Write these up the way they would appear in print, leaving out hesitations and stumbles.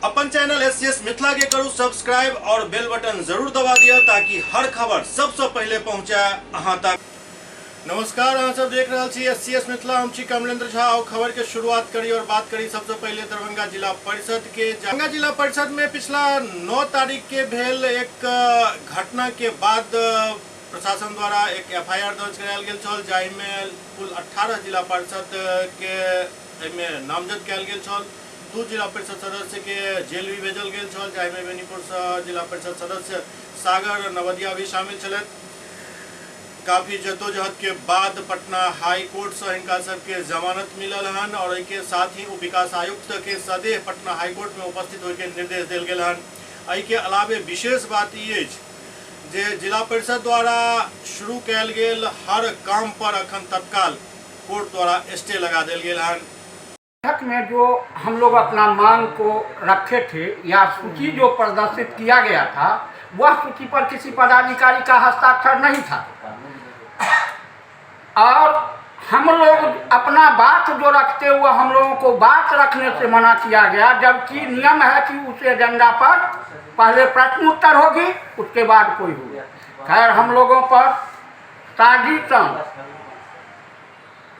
अपन channel S Mithila के करू सब्सक्राइब और बेल बटन जरूर दबा दिया ताकि हर खबर सबसे पहले पहुंचे अहां तक। नमस्कार, अहाँ सब देख रहल छी एस सी एस मिथिला। हम छी कमलेंद्र झा और खबर के शुरुआत करी और बात करी सबसे पहले दरभंगा जिला परिषद के। दरभंगा जिला परिषद में पिछला 9 तारीख के भेल एक घटना के बाद प्रशासन द्वारा एक एफआईआर दर्ज करायल गेल छल, जाहिमे कुल 18 जिला परिषद के एहिमे नामजद कयल गेल छल। 2 जिला परिषद सदस्य के जेल भी भेजल गेल छल, जाहिमे बेनीपुर से जिला परिषद सदस्य सागर नवदिया भी शामिल छलथि। काफी जद्दोजहद के बाद पटना हाई कोर्ट से हिनका सबके जमानत मिलल हन और एहिके साथ ही उप विकास आयुक्त के सदेह पटना हाई कोर्ट में उपस्थित होइके निर्देश देल गेल हन। एहिके अलावे विशेष बात ई अछि जे जिला परिषद द्वारा शुरू कयल गेल हर काम पर अखन तत्काल कोर्ट द्वारा स्टे लगा देल गेल हन। बैठक में जो हम लोग अपना मांग को रखे थे या सूची जो प्रदर्शित किया गया था, वह सूची पर किसी पदाधिकारी का हस्ताक्षर नहीं था और हम लोग अपना बात जो रखते हुए हम लोगों को बात रखने से मना किया गया, जबकि नियम है कि उस एजेंडा पर पहले प्रश्न उत्तर होगी, उसके बाद कोई होगा। खैर, हम लोगों पर साजिशन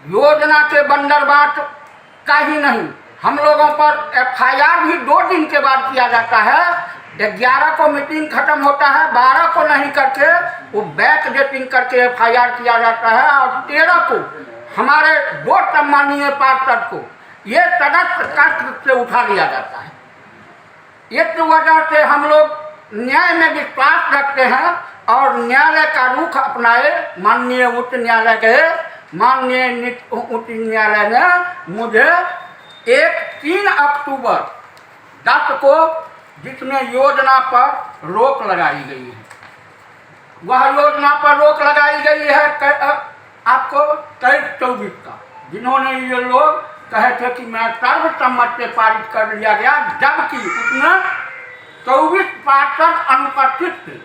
योजना के बंदरबाट का ही नहीं, हम लोगों पर एफआईआर भी 2 दिन के बाद किया जाता है। 11 को मीटिंग खत्म होता है, 12 को नहीं करके वो बैक डेटिंग करके एफआईआर किया जाता है और 13 को हमारे 2 सम्मानीय पार्षद को ये सदस्य कक्ष से उठा लिया जाता है। इस वजह से हम लोग न्याय में विश्वास रखते हैं और न्यायालय का रुख अपनाए। माननीय उच्च न्यायालय गए, माननीय उच्च न्यायालय ने मुझे 3 अक्टूबर 10 को, जिसमें योजना पर रोक लगाई गई है, वह योजना पर रोक लगाई गई है आपको 23-24 का, जिन्होंने ये लोग कहे थे कि मैं सर्वसम्मत से पारित कर लिया गया, जबकि उसमें 24 पार्षद अनुपस्थित थे।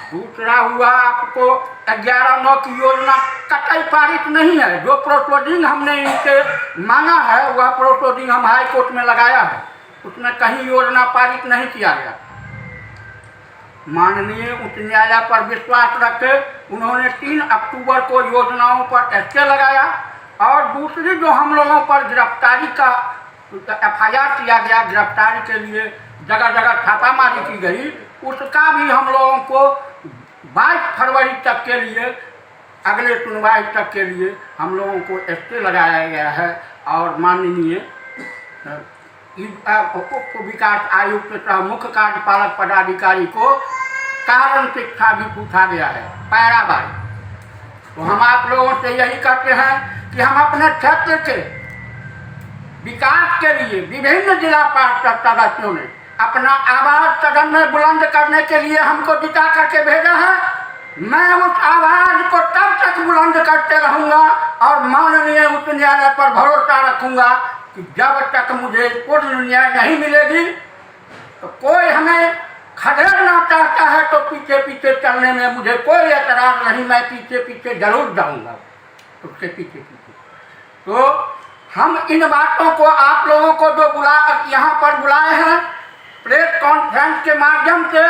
दूसरा हुआ आपको 11-9 की योजना कतई पारित नहीं है। जो प्रोसीडिंग हमने इनसे मांगा है वह प्रोसीडिंग हम हाई कोर्ट में लगाया है, उसमें कहीं योजना पारित नहीं किया गया। माननीय उच्च न्यायालय पर विश्वास रख के उन्होंने 3 अक्टूबर को योजनाओं पर स्टे लगाया और दूसरी जो हम लोगों पर गिरफ्तारी का एफआईआर किया गया, गिरफ्तारी के लिए जगह जगह छापामारी की गई, उसका भी हम लोगों को 22 फरवरी तक के लिए, अगले सुनवाई तक के लिए हम लोगों को स्टे लगाया गया है। और माननीय उप विकास आयुक्त सह मुख्य कार्यपालक पदाधिकारी को कारण शिक्षा भी पूछा गया है पैराबाई। तो हम आप लोगों से यही कहते हैं कि हम अपने क्षेत्र के विकास के लिए विभिन्न जिला पार्षद सदस्यों ने अपना आवाज़ सदन में बुलंद करने के लिए हमको जिता करके भेजा है। मैं उस आवाज़ को तब तक बुलंद करते रहूँगा और माननीय उच्च न्यायालय पर भरोसा रखूँगा कि जब तक मुझे पूर्ण न्याय नहीं मिलेगी तो कोई हमें खदेड़ना चाहता है तो पीछे पीछे चलने में मुझे कोई एतराज़ नहीं, मैं पीछे पीछे जरूर जाऊँगा उसके पीछे पीछे। तो हम इन बातों को आप लोगों को जो यहाँ पर बुलाए हैं प्रेस कॉन्फ्रेंस के माध्यम से,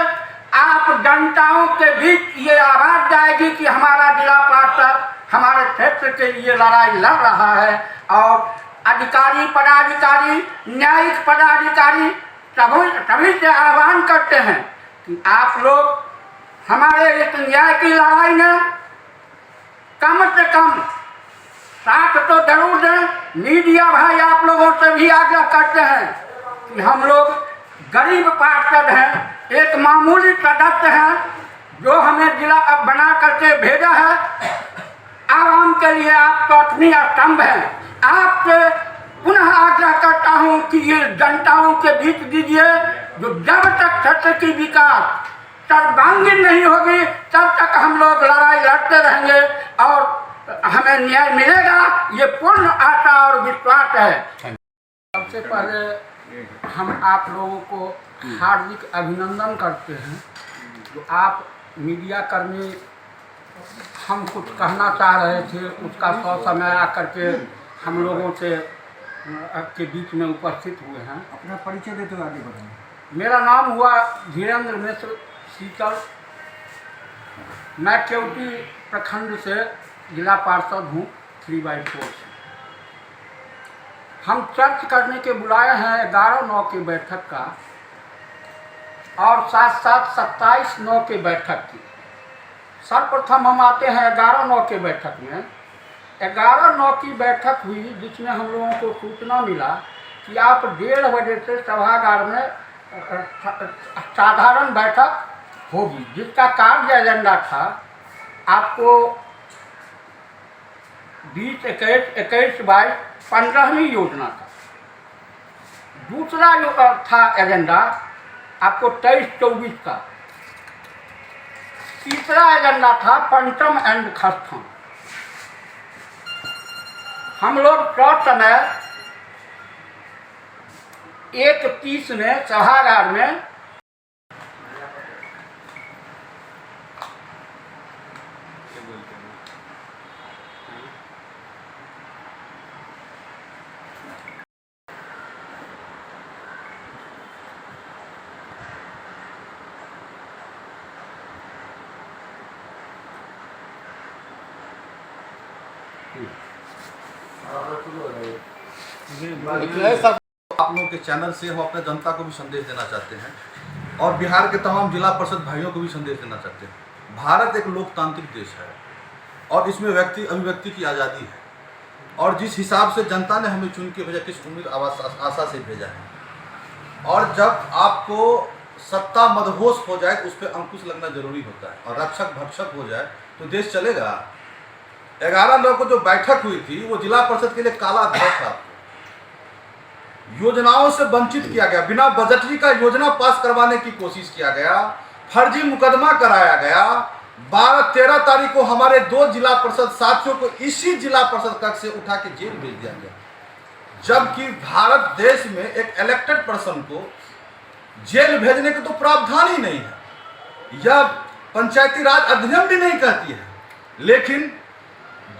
आप जनताओं के बीच ये आवाज़ जाएगी कि हमारा जिला पार्षद हमारे क्षेत्र के लिए लड़ाई लड़ रहा है और अधिकारी, पदाधिकारी, न्यायिक पदाधिकारी सभी से आह्वान करते हैं कि आप लोग हमारे इस न्याय की लड़ाई में कम से कम साथ तो जरूर दें। मीडिया भाई आप लोगों से भी आग्रह करते हैं कि हम लोग गरीब पार्षद हैं, एक मामूली सदस्य हैं जो हमें जिला अब बना करके भेजा है। आवाम के लिए आप चौथी स्तंभ हैं। आपसे पुनः आग्रह करता हूं कि ये जनताओं के बीच दीजिए, जो जब तक क्षेत्र की विकास सर्वांगीण नहीं होगी तब तक हम लोग लड़ाई लड़ते रहेंगे और हमें न्याय मिलेगा, ये पूर्ण आशा और विश्वास है। सबसे पहले हम आप लोगों को हार्दिक अभिनंदन करते हैं जो आप मीडिया कर्मी हम कुछ कहना चाह रहे थे उसका सौ समय आकर के हम लोगों से के बीच में उपस्थित हुए हैं। अपना परिचय देते हुए आगे बढ़ें। मेरा नाम हुआ धीरेन्द्र मिश्र शीतल। मैं केवटी प्रखंड से जिला पार्षद हूँ, 3/4 से। हम चर्च करने के बुलाए हैं 11/9 के बैठक का और साथ साथ 27/9 के बैठक की। सर्वप्रथम हम आते हैं 11/9 के बैठक में। 11/9 की बैठक हुई जिसमें हम लोगों को सूचना मिला कि आप 1:30 बजे से सभागार में साधारण बैठक होगी, जिसका कार्य एजेंडा था आपको 20 21 21 22 15वीं योजना का। दूसरा जो था एजेंडा आपको 23 24 का। तीसरा एजेंडा था पंचम एंड खस्थम। हम लोग समय 1:30 में सभागार में आप लोगों के चैनल से हम अपने जनता को भी संदेश देना चाहते हैं और बिहार के तमाम जिला परिषद भाइयों को भी संदेश देना चाहते हैं। भारत एक लोकतांत्रिक देश है और इसमें व्यक्ति अभिव्यक्ति की आज़ादी है और जिस हिसाब से जनता ने हमें चुन के भेजा, किस उम्मीद आशा से भेजा है, और जब आपको सत्ता मदहोश हो जाए तो उस पर अंकुश लगना जरूरी होता है और रक्षक भक्षक हो जाए तो देश चलेगा। 11/9 को जो बैठक हुई थी वो जिला परिषद के लिए काला धन था। योजनाओं से वंचित किया गया, बिना बजटरी का योजना पास करवाने की कोशिश किया गया, फर्जी मुकदमा कराया गया। 12-13 तारीख को हमारे 2 जिला परिषद साथियों को इसी जिला परिषद कक्ष से उठा के जेल भेज दिया गया, जबकि भारत देश में एक इलेक्टेड पर्सन को जेल भेजने के तो प्रावधान ही नहीं है, यह पंचायती राज अधिनियम भी नहीं कहती है। लेकिन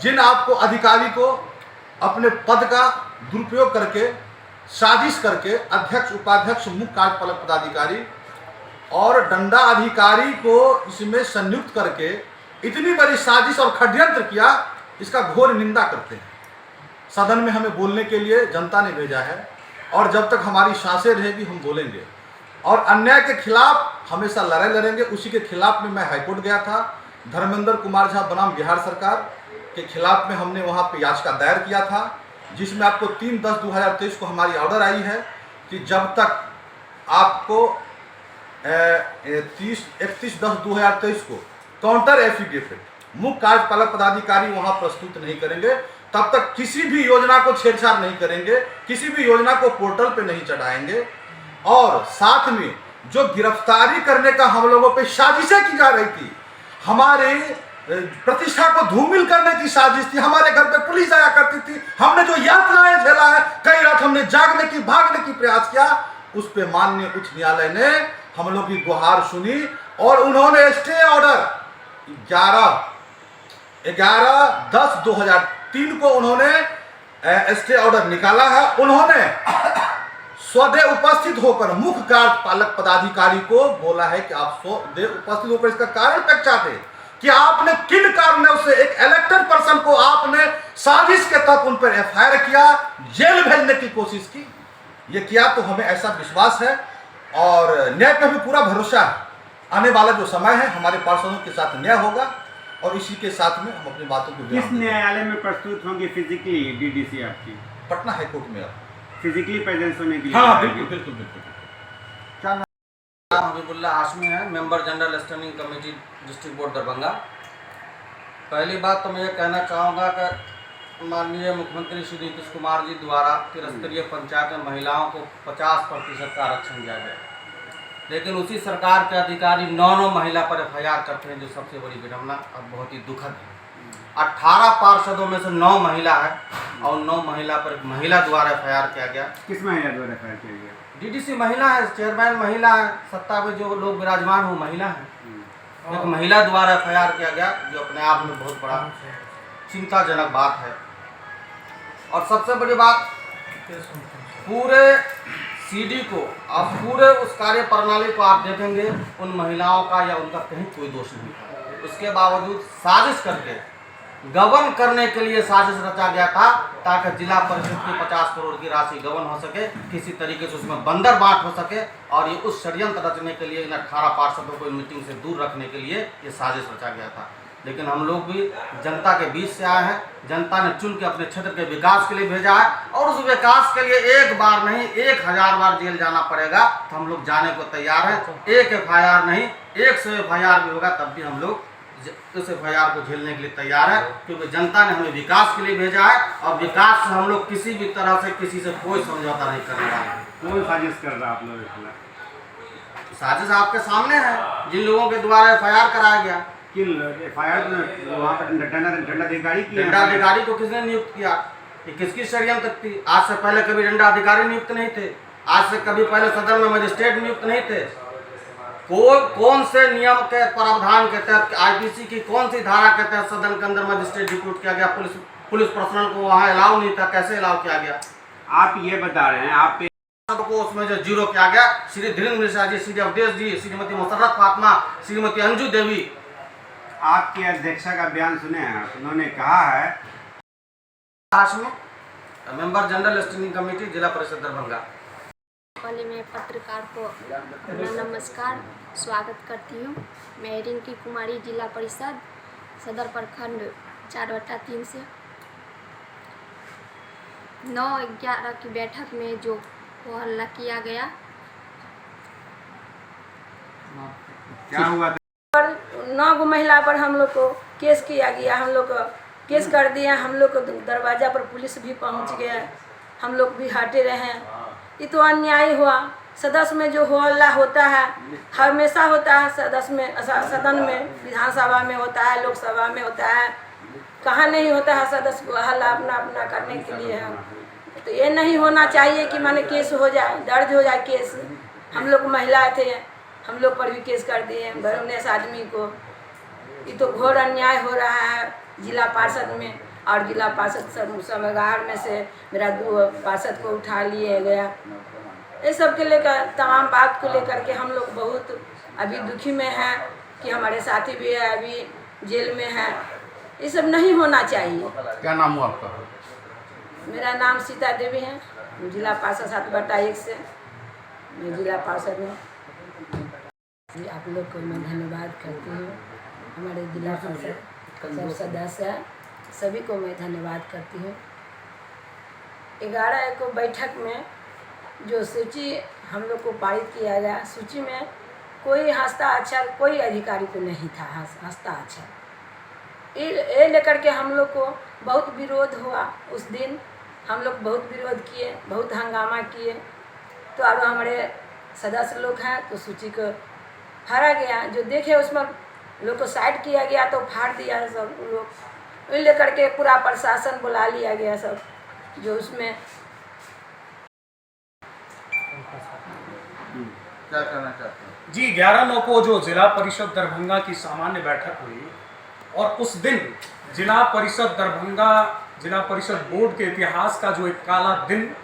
जिन आपको अधिकारी को अपने पद का दुरुपयोग करके साजिश करके अध्यक्ष, उपाध्यक्ष, मुख्य कार्यपालक पदाधिकारी और दंडा अधिकारी को इसमें संयुक्त करके इतनी बड़ी साजिश और षड्यंत्र किया, इसका घोर निंदा करते हैं। सदन में हमें बोलने के लिए जनता ने भेजा है और जब तक हमारी सांसें रहेगी हम बोलेंगे और अन्याय के खिलाफ हमेशा लड़ाई लड़ेंगे। उसी के खिलाफ में मैं हाईकोर्ट गया था। धर्मेंद्र कुमार झा बनाम बिहार सरकार के खिलाफ में हमने वहाँ पे याचिका दायर किया था, जिसमें आपको 3/10/2023 को हमारी ऑर्डर आई है कि जब तक आपको 31/10/2023 को काउंटर एफिडेविट मुख्य कार्यपालक पदाधिकारी वहाँ प्रस्तुत नहीं करेंगे, तब तक किसी भी योजना को छेड़छाड़ नहीं करेंगे, किसी भी योजना को पोर्टल पे नहीं चढ़ाएंगे। और साथ में जो गिरफ्तारी करने का हम लोगों पे साजिशें की जा रही थी, हमारे प्रतिष्ठा को धूमिल करने की साजिश थी, हमारे घर पे पुलिस आया करती थी, हमने जो यातनाएं झेला है, कई रात हमने जागने की भागने की प्रयास किया, उस पे माननीय उच्च न्यायालय ने हम लोग की गुहार सुनी और उन्होंने स्टे ऑर्डर 11/10/2003 को उन्होंने स्टे ऑर्डर निकाला है। उन्होंने स्वदेह उपस्थित होकर मुख्य कार्यपालक पदाधिकारी को बोला है कि आप स्वदेह उपस्थित होकर इसका कारण पहचान दें कि आपने किन कारणों से एक इलेक्टेड पर्सन को आपने साजिश के तहत उन पर एफआईआर किया, जेल भेजने की कोशिश की। ये किया तो हमें ऐसा विश्वास है और न्याय पर हमें पूरा भरोसा है। आने वाला जो समय है हमारे पार्षदों के साथ न्याय होगा और इसी के साथ में हम अपनी बातों को किस विराम देंगे। न्यायालय में प्रस्तुत होंगे फिजिकली डीडीसी आपकी? पटना हाईकोर्ट में आप फिजिकली प्रेजेंस होने के लिए? हाँ, बिल्कुल बिल्कुल बिल्कुल। नाम हबीबुल्ला हाशमी है, member general standing committee district board Darbhanga. पहली बात तो मैं ये कहना चाहूँगा कि माननीय मुख्यमंत्री श्री नीतीश कुमार जी द्वारा त्रिस्तरीय पंचायत में महिलाओं को 50% का आरक्षण दिया गया, लेकिन उसी सरकार के अधिकारी 9-9 महिला पर एफआईआर करते हैं, जो सबसे बड़ी विडम्बना और बहुत ही दुखद है। 18 पार्षदों में से 9 महिला है और 9 महिला पर एक महिला द्वारा एफआईआर किया गया। किस महिला द्वारा एफआईआर किया गया? डीडीसी महिला है, चेयरमैन महिला है, सत्ता में जो लोग विराजमान हो महिला है। एक महिला द्वारा एफआईआर किया गया, जो अपने आप में बहुत बड़ा चिंताजनक बात है। और सबसे बड़ी बात पूरे सीडी को आप पूरे उस कार्य प्रणाली को आप देखेंगे, उन महिलाओं का या उनका कहीं कोई दोष नहीं था। उसके बावजूद साजिश करके गबन करने के लिए साजिश रचा गया था ताकि जिला परिषद की 50 करोड़ की राशि गबन हो सके, किसी तरीके से उसमें बंदर बांट हो सके, और ये उस षड्यंत्र रचने के लिए इन 18 पार्षदों को मीटिंग से दूर रखने के लिए ये साजिश रचा गया था। लेकिन हम लोग भी जनता के बीच से आए हैं, जनता ने चुन के अपने क्षेत्र के विकास के लिए भेजा है, और उस विकास के लिए एक बार नहीं 1000 बार जेल जाना पड़ेगा तो हम लोग जाने को तैयार हैं। एक FIR नहीं, 100 FIR भी होगा तब भी हम लोग उस FIR को झेलने के लिए तैयार है, क्योंकि जनता ने हमें विकास के लिए भेजा है और विकास से हम लोग किसी भी तरह से किसी से कोई समझौता नहीं करने वाले हैं। कौन साजिश कर रहा है आप लोगों के खिलाफ? साजिश आपके सामने है, जिन लोगों के द्वारा FIR कराया गया। किन FIR तो वहाँ पर दंडाधिकारी की दंडाधिकारी को किसने नियुक्त किया? ये किसकी षड्यंत्र थी? आज से पहले कभी दंडाधिकारी नियुक्त नहीं थे, आज से कभी पहले सदन में मजिस्ट्रेट नियुक्त नहीं थे। कौन से नियम के प्रावधान के तहत, IPC की कौन सी धारा के तहत सदन के अंदर मजिस्ट्रेट डिप्यूट किया गया? पुलिस पर्सनल को वहाँ अलाउ नहीं था, कैसे अलाउ किया गया? आप ये बता रहे हैं आप को उसमें जो जीरो किया गया, श्री धीरेन्द्र मिश्रा जी, श्री अवधेश जी, श्रीमती मुसर्रत फातिमा, श्रीमती अंजू देवी। आपकी अध्यक्षा का बयान सुने हैं, उन्होंने कहा है Hashmi, member general standing committee, Zila Parishad Darbhanga. पहले मैं पत्रकार को अपना नमस्कार स्वागत करती हूँ। मैं रिंकी कुमारी, जिला परिषद सदर प्रखंड 4/3 से 9/11 की बैठक में जो वो हल्ला किया गया, क्या हुआ था? 9 गो महिला पर हम लोग को केस किया गया, हम लोग को केस कर दिया, हम लोग को दरवाजा पर पुलिस भी पहुंच गया, हम लोग भी हटे रहे। ये तो अन्याय हुआ। सदस्य में जो हो हल्ला होता है, हमेशा होता है, सदस्य में, सदन में, विधानसभा में होता है, लोकसभा में होता है, कहाँ नहीं होता है सदस्य को हल्ला अपना अपना करने के लिए है। तो ये नहीं होना चाहिए कि माने केस हो जाए, दर्ज हो जाए केस। हम लोग महिला थे, हम लोग पर भी केस कर दिए 19 आदमी को। ये तो घोर अन्याय हो रहा है जिला पार्षद में, और जिला पार्षद सभागार में से मेरा 2 पार्षद को उठा लिए गया। ये सब के लेकर, तमाम बात को लेकर के हम लोग बहुत अभी दुखी में हैं कि हमारे साथी भी है अभी जेल में हैं। ये सब नहीं होना चाहिए। क्या नाम हुआ आपका? मेरा नाम सीता देवी है, जिला पार्षद 7/1 से मैं जिला पार्षद हूँ। आप लोग को मैं धन्यवाद करती हूँ। हमारे जिला पार्षद सब सदस्य हैं, सभी को मैं धन्यवाद करती हूँ। 11 को बैठक में जो सूची हम लोग को पारित किया गया, सूची में कोई हस्ताक्षर कोई अधिकारी को नहीं था, हस्ताक्षर ये लेकर के हम लोग को बहुत विरोध हुआ। उस दिन हम लोग बहुत विरोध किए, बहुत हंगामा किए। तो अब हमारे सदस्य लोग हैं तो सूची को फाड़ा गया, जो देखे उसमें लोग को साइड किया गया तो फाड़ दिया सब लोग। ये लेकर के पूरा प्रशासन बुला लिया गया सब, जो उसमें क्या कहना चाहते हैं जी? 11/9 को जो जिला परिषद दरभंगा की सामान्य बैठक हुई और उस दिन जिला परिषद दरभंगा, जिला परिषद बोर्ड के इतिहास का जो एक काला दिन,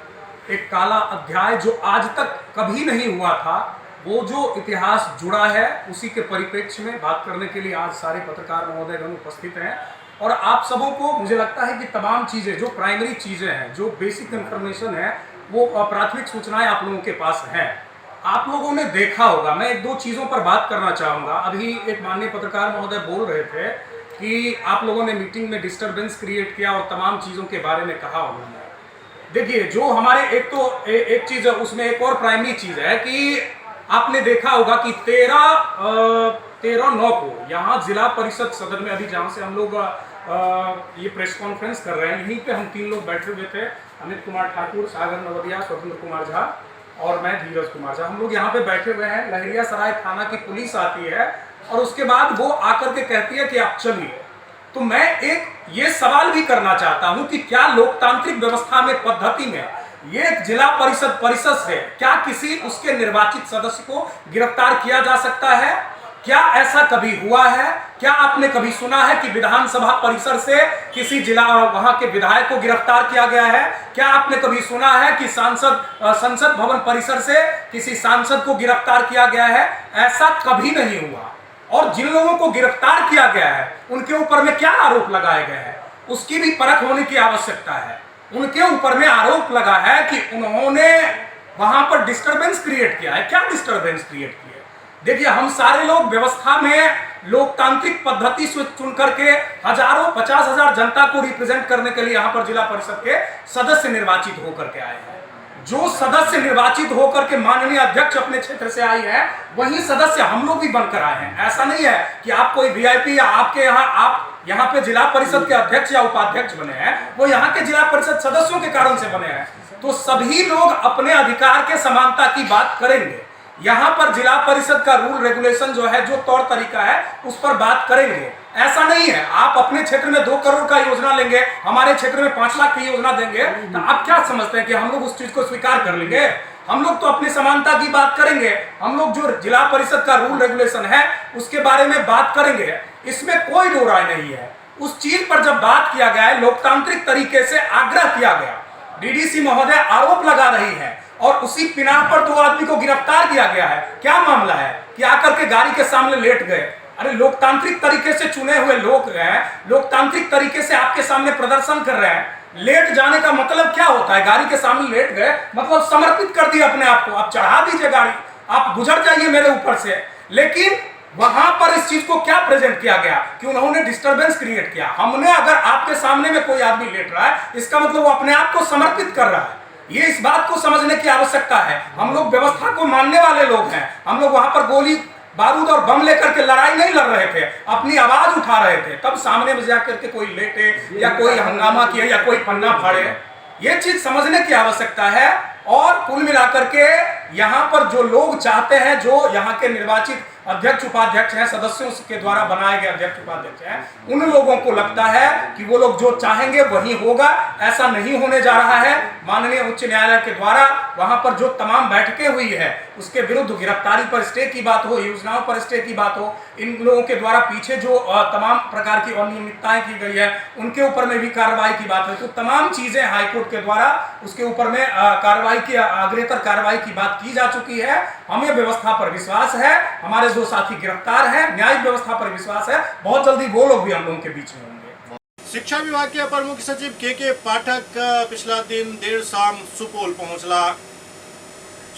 एक काला अध्याय जो आज तक कभी नहीं हुआ था, वो जो इतिहास जुड़ा है, उसी के परिप्रेक्ष्य में बात करने के लिए आज सारे पत्रकार महोदयगण उपस्थित हैं। और आप सबों को मुझे लगता है कि तमाम चीज़ें जो प्राइमरी चीज़ें हैं, जो बेसिक इन्फॉर्मेशन है, वो प्राथमिक सूचनाएं आप लोगों के पास हैं, आप लोगों ने देखा होगा। मैं एक दो चीज़ों पर बात करना चाहूँगा। अभी एक माननीय पत्रकार महोदय बोल रहे थे कि आप लोगों ने मीटिंग में डिस्टर्बेंस क्रिएट किया और तमाम चीज़ों के बारे में कहा उन्होंने। देखिए, जो हमारे एक तो एक चीज़ है, उसमें एक और प्राइमरी चीज़ है कि आपने देखा होगा कि 13/9 को यहाँ जिला परिषद सदन में, अभी जहाँ से हम लोग ये प्रेस कॉन्फ्रेंस कर रहे हैं, यहीं पे हम 3 लोग बैठे हुए थे, अमित कुमार ठाकुर, सागर नवदिया, स्वतंत्र कुमार झा और मैं धीरज कुमार झा, हम लोग यहाँ पे बैठे हुए हैं। लहरियासराय थाना की पुलिस आती है और उसके बाद वो आकर के कहती है कि आप चलिए। तो मैं एक ये सवाल भी करना चाहता हूं कि क्या लोकतांत्रिक व्यवस्था में, पद्धति में, ये जिला परिषद से क्या किसी उसके निर्वाचित सदस्य को गिरफ्तार किया जा सकता है? क्या ऐसा कभी हुआ है? क्या आपने कभी सुना है कि विधानसभा परिसर से किसी जिला वहां के विधायक को गिरफ्तार किया गया है? क्या आपने कभी सुना है कि सांसद संसद भवन परिसर से किसी सांसद को गिरफ्तार किया गया है? ऐसा कभी नहीं हुआ। और जिन लोगों को गिरफ्तार किया गया है उनके ऊपर में क्या आरोप लगाए गए हैं उसकी भी परख होने की आवश्यकता है। उनके ऊपर में आरोप लगा है कि उन्होंने वहां पर डिस्टरबेंस क्रिएट किया है। क्या डिस्टरबेंस क्रिएट किया है? देखिए, हम सारे लोग व्यवस्था में लोकतांत्रिक पद्धति से चुन करके हजारों 50,000 जनता को रिप्रेजेंट करने के लिए यहां पर जिला परिषद के सदस्य निर्वाचित होकर के आए हैं। जो सदस्य निर्वाचित होकर के माननीय अध्यक्ष अपने क्षेत्र से आई है, वही सदस्य हम लोग भी बनकर आए हैं। ऐसा नहीं है कि आप कोई वीआईपी या आपके यहाँ आप यहाँ पे जिला परिषद के अध्यक्ष या उपाध्यक्ष बने हैं, वो यहाँ के जिला परिषद सदस्यों के कारण से बने हैं। तो सभी लोग अपने अधिकार के समानता की बात करेंगे। यहाँ पर जिला परिषद का रूल रेगुलेशन जो है, जो तौर तरीका है, उस पर बात करेंगे। ऐसा नहीं है आप अपने क्षेत्र में 2 करोड़ का योजना लेंगे, हमारे क्षेत्र में 5 लाख की योजना देंगे, तो आप क्या समझते हैं कि हम लोग उस चीज को स्वीकार कर लेंगे? हम लोग तो अपनी समानता की बात करेंगे। हम लोग जो जिला परिषद का रूल रेगुलेशन है उसके बारे में बात करेंगे, इसमें कोई दो राय नहीं है। उस चीज पर जब बात किया गया है, लोकतांत्रिक तरीके से आग्रह किया गया, डीडीसी महोदय आरोप लगा रही है और उसी पिनाह पर 2 आदमी को गिरफ्तार किया गया है। क्या मामला है कि आकर के गाड़ी के सामने लेट गए? अरे लोकतांत्रिक तरीके से चुने हुए लोग हैं, लोकतांत्रिक तरीके से आपके सामने प्रदर्शन कर रहे हैं। लेट जाने का मतलब क्या होता है? गाड़ी के सामने लेट गए मतलब समर्पित कर दिया अपने आप को, आप चढ़ा दीजिए गाड़ी, आप गुजर जाइए मेरे ऊपर से। लेकिन वहां पर इस चीज को क्या प्रेजेंट किया गया कि उन्होंने डिस्टरबेंस क्रिएट किया। हमने अगर आपके सामने में कोई आदमी लेट रहा है, इसका मतलब वो अपने आप को समर्पित कर रहा है। ये इस बात को समझने की आवश्यकता है। हम लोग व्यवस्था को मानने वाले लोग हैं। हम लोग वहां पर गोली बारूद और बम लेकर के लड़ाई नहीं लड़ रहे थे, अपनी आवाज उठा रहे थे। तब सामने में जाकर के कोई लेटे या कोई हंगामा किया या कोई पन्ना फाड़े, ये चीज समझने की आवश्यकता है। और कुल मिलाकर के यहाँ पर जो लोग चाहते हैं, जो यहाँ के निर्वाचित अध्यक्ष उपाध्यक्ष हैं, सदस्यों के द्वारा बनाए गए अध्यक्ष उपाध्यक्ष हैं, उन लोगों को लगता है कि वो लोग जो चाहेंगे वही होगा। ऐसा नहीं होने जा रहा है। माननीय उच्च न्यायालय के द्वारा वहां पर जो तमाम बैठकें हुई है उसके विरुद्ध गिरफ्तारी पर स्टे की बात हो, योजनाओं पर स्टे की बात हो, इन लोगों के द्वारा पीछे जो तमाम प्रकार की अनियमितताएं की गई है उनके ऊपर में भी कार्रवाई की बात है, तो तमाम चीजें हाईकोर्ट के द्वारा उसके ऊपर में कार्रवाई की, अग्रेतर कार्रवाई की बात की जा चुकी है। हमें व्यवस्था पर विश्वास है, हमारे जो साथी गिरफ्तार हैं, न्यायिक व्यवस्था पर विश्वास है, बहुत जल्दी वो लोग भी हम लोगों के बीच में होंगे। शिक्षा विभाग के अपर मुख्य सचिव के पाठक पिछला दिन देर शाम सुपौल पहुंचला।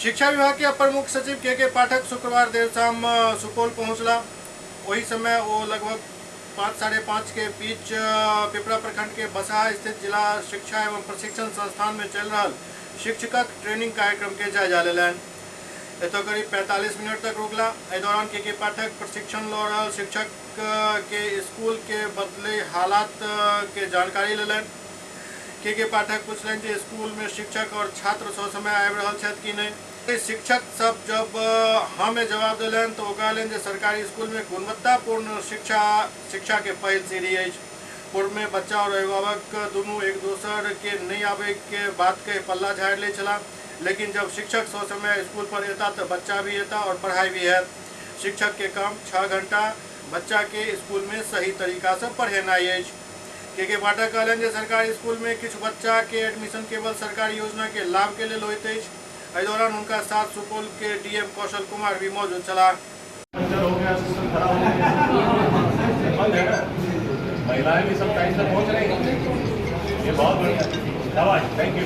शिक्षा विभाग के अपर मुख्य सचिव के पाठक शुक्रवार देर शाम सुपौल पहुंचला। वही समय वो लगभग 5 साढ़े 5 के बीच पिपरा प्रखंड के बसहा स्थित जिला शिक्षा एवं प्रशिक्षण संस्थान में चल रहा शिक्षकक ट्रेनिंग कार्यक्रम के जायजा लेलनि। एतऽ करीब 45 मिनट तक रुकला। एहि दौरान के पाठक प्रशिक्षण लऽ रहल शिक्षक के स्कूल के बदले हालात के जानकारी लेलनि। के पाठक पूछलनि जे स्कूल में शिक्षक और छात्र ससमय आबि रहल छथि कि नहि। शिक्षक सब जब हाँ में जवाब देलनि तो ओ कहलनि जे सरकारी स्कूल में गुणवत्तापूर्ण शिक्षा के पहिल सीढ़ी अछि। पूर्व में बच्चा और अभिभावक दुनू एक दोसर के नहीं आबे के बात के पल्ला झाड़ि लै छलाह, लेकिन जब शिक्षक ससमय स्कूल पर एता तो बच्चा भी एता और पढ़ाई भी हैत। शिक्षक के काम 6 घंटा बच्चा के स्कूल में सही तरीका से पढ़ेनाइ अछि। के पाठक कहलनि जे सरकारी स्कूल में किछु बच्चा के एडमिशन केवल सरकारी योजना के लाभ के लेल होइत अछि। एहि दौरान हुनका साथ सुपौल के डीएम कौशल कुमार भी मौजूद छलाह। महिलाएं भी सब टाइम से पहुंच रही हैं, ये बहुत बढ़िया। Thank you.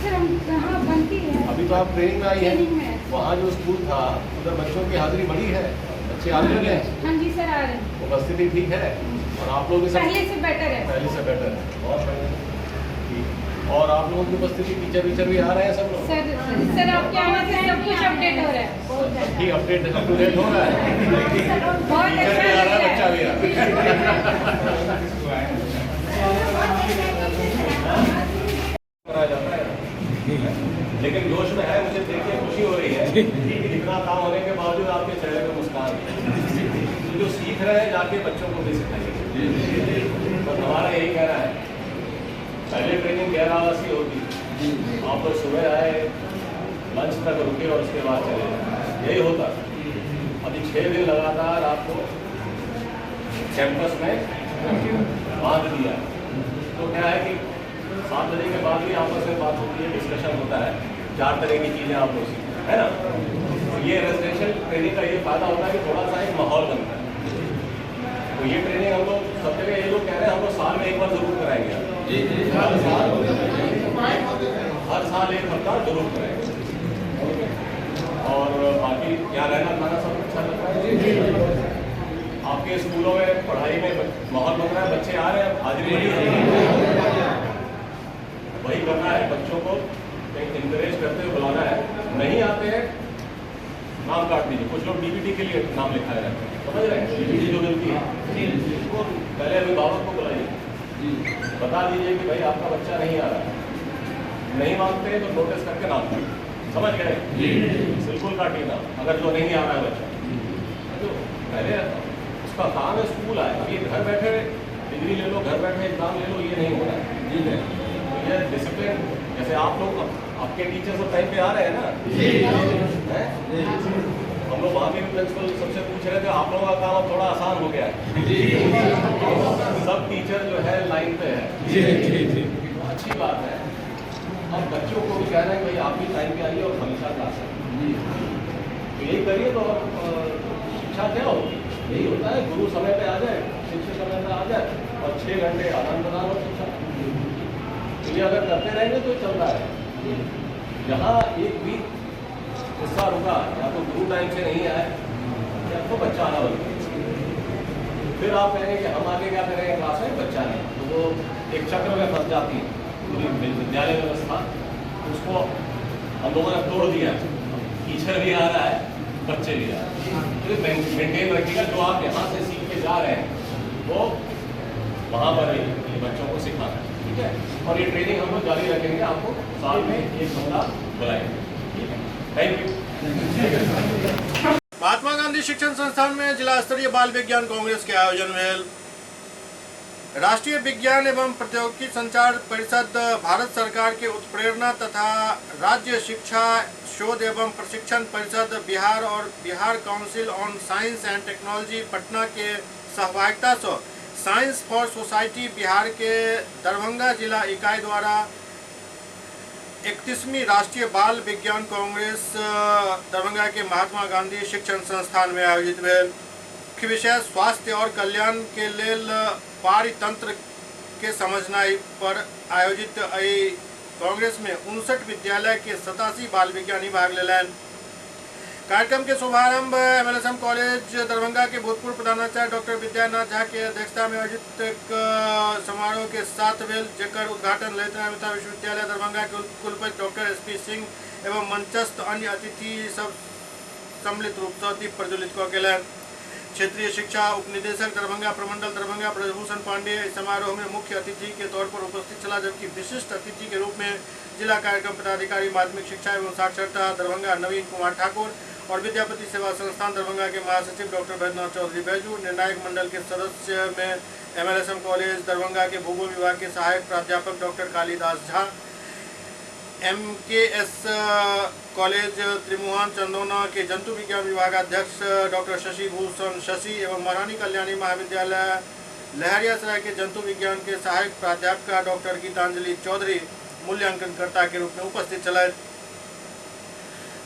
Sir हम हाँ बनती है। अभी तो आप ट्रेनिंग में आई हैं, वहाँ जो स्कूल था उधर बच्चों की हाजिरी बढ़ी है, बच्चे आ रहे हैं? हाँ जी सर आ रहे हैं। उपस्थिति ठीक है और आप लोग भी सब पहले से बेटर है? पहले से बेटर है, बहुत बढ़िया। ठीक। और आप लोगों की उपस्थिति, टीचर वीचर भी आ रहे हैं सब लोग? सर सर आपके आने से सब कुछ अपडेट हो रहा है। ठीक, अपडेट अप टू डेट हो रहा है। बहुत टीचर अच्छा भी आ रहा है, लग बच्चा भी आ रहा है। कराया जाता है, लेकिन जोश में है। मुझे देख के खुशी हो रही है कि इतना काम होने के बावजूद आपके चेहरे पे मुस्कान है। तो जो सीख रहे हैं जाके बच्चों को भी सिखाइए। तो हमारा यही कहना है, पहले ट्रेनिंग गैर आवासीय होती, आप लोग सुबह आए, लंच तक रुके और उसके बाद चले गए, यही होता। अभी 6 दिन लगातार आपको कैंपस में बांध दिया, तो क्या है कि 7 बजे के बाद भी आपस में बात होती है, डिस्कशन होता है, 4 तरह की चीज़ें आप लोग सीखते हैं, है ना। तो ये रेजिडेंशियल ट्रेनिंग का ये फ़ायदा होता है कि थोड़ा सा एक माहौल बनता है। तो ये ट्रेनिंग हम लोग सब जगह ये लोग कह रहे हैं हम लोग साल में एक बार ज़रूर कराएंगे। जी जी, हर साल एक हफ्ता जरूर कराएंगे। और बाकी यहाँ रहना खाना सब अच्छा लग रहा है जी। आपके स्कूलों में पढ़ाई में माहौल बन रहा है, बच्चे आ रहे हैं, हाजिरी बड़ी है। वही करना है, बच्चों को इंकरेज करते हुए बुलाना है। नहीं आते हैं नाम काट दीजिए। कुछ लोग डीबीटी के लिए नाम लिखाए जाते हैं, समझ रहे हैं, डीबीटी जो मिलती है उसको पहले अभिभावक को बुलाइए, बता दीजिए कि भाई आपका बच्चा नहीं आ रहा है। नहीं मानते हैं तो नोटिस करके नाम काटिए, समझ गए जी, बिल्कुल काटिए नाम अगर जो नहीं आ रहा है बच्चा। तो पहले उसका काम है स्कूल आए। अब ये घर बैठे डिग्री ले लो, घर बैठे एग्जाम ले लो, ये नहीं हो रहा है जी। तो ये डिसिप्लिन, जैसे आप लोग आपके टीचर सब टाइम पे आ रहे हैं ना जी, हैं? हम लोग वहाँ भी प्रिंसिपल सबसे पूछ रहे थे, आप लोगों का काम अब थोड़ा आसान हो गया है जी। सब टीचर जो है लाइन पे है जी जी जी, अच्छी बात है। अब बच्चों को भी कहना है भाई आप भी टाइम पे आइए और हमेशा क्लास है जी। तो यही करिए तो शिक्षा क्या होगी, यही होता है, गुरु समय पे आ जाए, शिक्षक समय पे आ जाए और 6 घंटे आदान प्रदान हो शिक्षा। तो ये अगर करते रहेंगे तो चलता है। यहाँ एक भी हिस्सा रुका, या तो गुरु टाइम से नहीं आए या तो बच्चा आना बंद, फिर आप कहेंगे कि हम आगे क्या करेंगे क्लास में, बच्चा नहीं, तो वो एक चक्र में फंस जाती है पूरी विद्यालय व्यवस्था। उसको हम लोगों ने तोड़ दिया है, टीचर भी आ रहा है, बच्चे भी आ रहे हैं। तो मेंटेन रखिएगा, जो आप यहाँ से सीख के जा रहे हैं वो वहाँ पर भी ये बच्चों को सिखाना है, ठीक है। और ये ट्रेनिंग हम लोग जारी रखेंगे, आपको साल में एक हफ्ता बुलाएंगे, ठीक है। Thank you. Mahatma Gandhi शिक्षण संस्थान में जिला स्तरीय बाल विज्ञान कांग्रेस के आयोजन भेल। राष्ट्रीय विज्ञान एवं प्रौद्योगिकी संचार परिषद भारत सरकार के उत्प्रेरणा तथा राज्य शिक्षा शोध एवं प्रशिक्षण परिषद बिहार और Bihar council on science and technology Patna के सहभागिता से साइंस फॉर सोसाइटी बिहार के दरभंगा जिला इकाई द्वारा 31वीं राष्ट्रीय बाल विज्ञान कांग्रेस दरभंगा के महात्मा गांधी शिक्षण संस्थान में आयोजित भेल। मुख्य विषय स्वास्थ्य और कल्याण के लेल पारितंत्र के समझनाई पर आयोजित एहि कांग्रेस में 59 विद्यालय के 87 बाल विज्ञानी भाग लेलनि। कार्यक्रम के शुभारंभ एमएलएसएम कॉलेज दरभंगा के भूतपूर्व प्रधानाचार्य डॉक्टर विद्यानाथ झा के अध्यक्षता में आयोजित एक समारोह के साथ भेल, जकर उद्घाटन ललित नारायण मिथिला विश्वविद्यालय दरभंगा के कुलपति डॉक्टर एसपी सिंह एवं मंचस्थ अन्य अतिथि सब सम्मिलित रूप से दीप प्रज्वलित कऽ केलनि। क्षेत्रीय शिक्षा उपनिदेशक दरभंगा प्रमंडल दरभंगा ब्रजभूषण पांडे समारोह में मुख्य अतिथि के तौर पर उपस्थित छला, जबकि विशिष्ट अतिथि के रूप में जिला कार्यक्रम पदाधिकारी माध्यमिक शिक्षा एवं साक्षरता दरभंगा नवीन कुमार ठाकुर और विद्यापति सेवा संस्थान दरभंगा के महासचिव डॉक्टर बैद्यनाथ चौधरी बैजू, निर्णायक मंडल के सदस्य में एमएलएसएम कॉलेज दरभंगा के भूगोल विभाग के सहायक प्राध्यापक doctor Kalidas Jha, MKS college Trimuhan Chandauna के जंतु विज्ञान विभागाध्यक्ष डॉक्टर शशि भूषण शशि एवं महारानी कल्याणी महाविद्यालय लहरियासराय के जंतु विज्ञान के सहायक प्राध्यापिका डॉक्टर गीतांजलि चौधरी मूल्यांकनकर्ता के रूप में उपस्थित छलथि।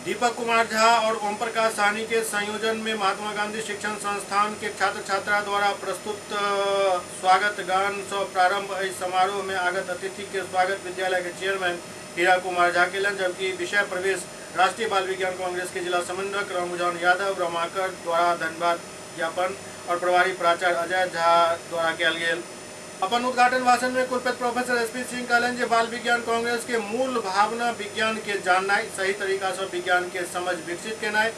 दीपक कुमार झा और ओम प्रकाश साहनी के संयोजन में महात्मा गांधी शिक्षण संस्थान के छात्र छात्रा द्वारा प्रस्तुत स्वागत गान से प्रारंभ इस समारोह में आगत अतिथि के स्वागत विद्यालय के चेयरमैन हीरा कुमार झा केलनि, जबकि विषय प्रवेश राष्ट्रीय बाल विज्ञान कांग्रेस के जिला समन्वयक रामउजान यादव रमाकर द्वारा धन्यवाद ज्ञापन और प्रभारी प्राचार्य अजय झा द्वारा कयल गेल। अपन उद्घाटन भाषण में कुलपति प्रोफेसर एसपी सिंह कहलनि जे बाल विज्ञान कांग्रेस के मूल भावना विज्ञान के जाननाइ, सही तरीका से विज्ञान के समझ विकसित केनाइ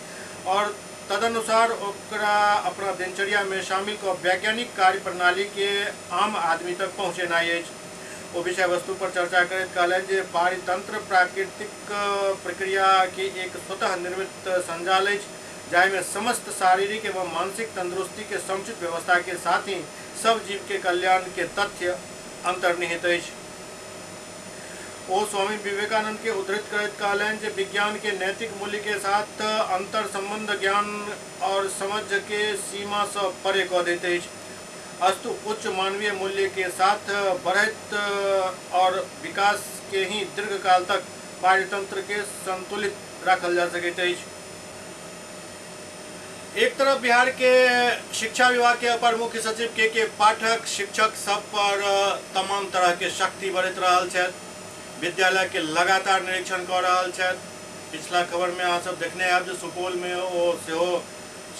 और तदनुसार ओकरा अपना दिनचर्या में शामिल कऽ वैज्ञानिक कार्य प्रणाली के आम आदमी तक पहुँचेनाइ अछि। ओ विषय वस्तु पर चर्चा करैत कहलनि जे पारितंत्र प्राकृतिक प्रक्रिया के एक स्वतः निर्मित संजाल अछि, जाहिमे समस्त शारीरिक एवं मानसिक तंदुरुस्ती के समुचित व्यवस्था के साथ ही सब जीव के कल्याण के तथ्य अंतर्निहित अछि। ओ स्वामी विवेकानंद के उद्धृत करैत कहलनि जे विज्ञान के नैतिक मूल्य के साथ अंतर संबंध ज्ञान और समझ के सीमा सँ परे कऽ दैत अछि। अस्तु उच्च मानवीय मूल्य के साथ बढ़ैत और विकास के ही दीर्घकाल तक पारितंत्र के संतुलित राखल जा सकैत अछि। एक तरफ बिहार के शिक्षा विभाग के अपर मुख्य सचिव के पाठक शिक्षक सब पर तमाम तरह के सख्ती बरत रहल छथि, विद्यालय के लगातार निरीक्षण कऽ रहल छथि। पिछला खबर में अहाँ सब देखने आयब जे सुपौल में ओ सेहो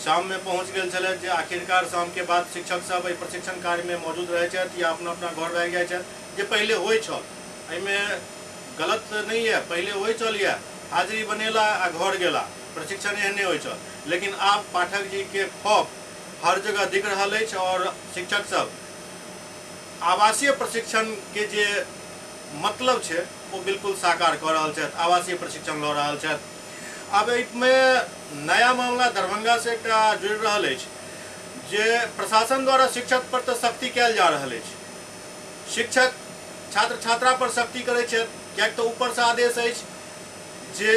शाम में पहुंच गेल छलथि जे आखिरकार शाम के बाद शिक्षक सब एहि प्रशिक्षण कार्य में मौजूद रहै छथि या अपना अपना घर भागि जाइ छथि, जे पहिले होइ छल। एहिमे गलत नहीं है, पहिले होइ छल यऽ हाजिरी बनेला आ घर गेला, प्रशिक्षण एहने होइ छल। लेकिन आब पाठक जी के खौफ हर जगह दिख रहल अछि और शिक्षक सब आवासीय प्रशिक्षण के जे मतलब छै ओ बिल्कुल साकार कऽ रहल छथि, आवासीय प्रशिक्षण लऽ रहल छथि। आब एहिमे नया मामला दरभंगा से एकटा जुड़ि रहल अछि जे प्रशासन द्वारा शिक्षक पर तऽ सख्ती कयल जा रहल अछि, शिक्षक छात्र छात्रा पर सख्ती करै छथि, किएक तऽ ऊपरसँ आदेश अछि जे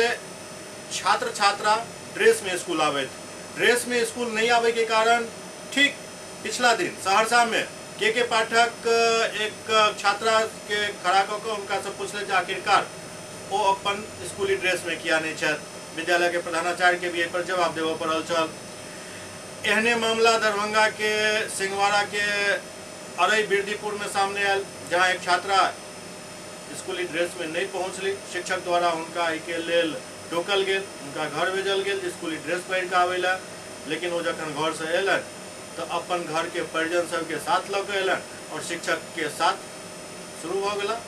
छात्र छात्रा ड्रेस में स्कूल आबथि। ड्रेस में स्कूल नहीं आबे के कारण ठीक पिछला दिन सहरसा में के पाठक एक छात्रा के खड़ा कऽ कऽ हुनका से पूछले जे आखिरकार ओ अपन स्कूली ड्रेस में किया नहीं छथि। विद्यालय के प्रधानाचार्य के भी एहि पर जवाब देबऽ पड़ल छल। एहने मामला दरभंगा के सिंहवाड़ा के अरई बिरदीपुर में सामने आयल, जहां एक छात्रा स्कूली ड्रेस में नहीं पहुँचली। शिक्षक द्वारा हुनका एहिके लेल टोकल गेल, हुनका घर भेजल गेल जे स्कूली ड्रेस पहिर कऽ आबै लए, लेकिन ओ जखन घरसँ अयलनि तऽ अपन घरके परिजन सबके साथ लऽ कऽ अयलनि और शिक्षक के साथ शुरू भऽ गेला,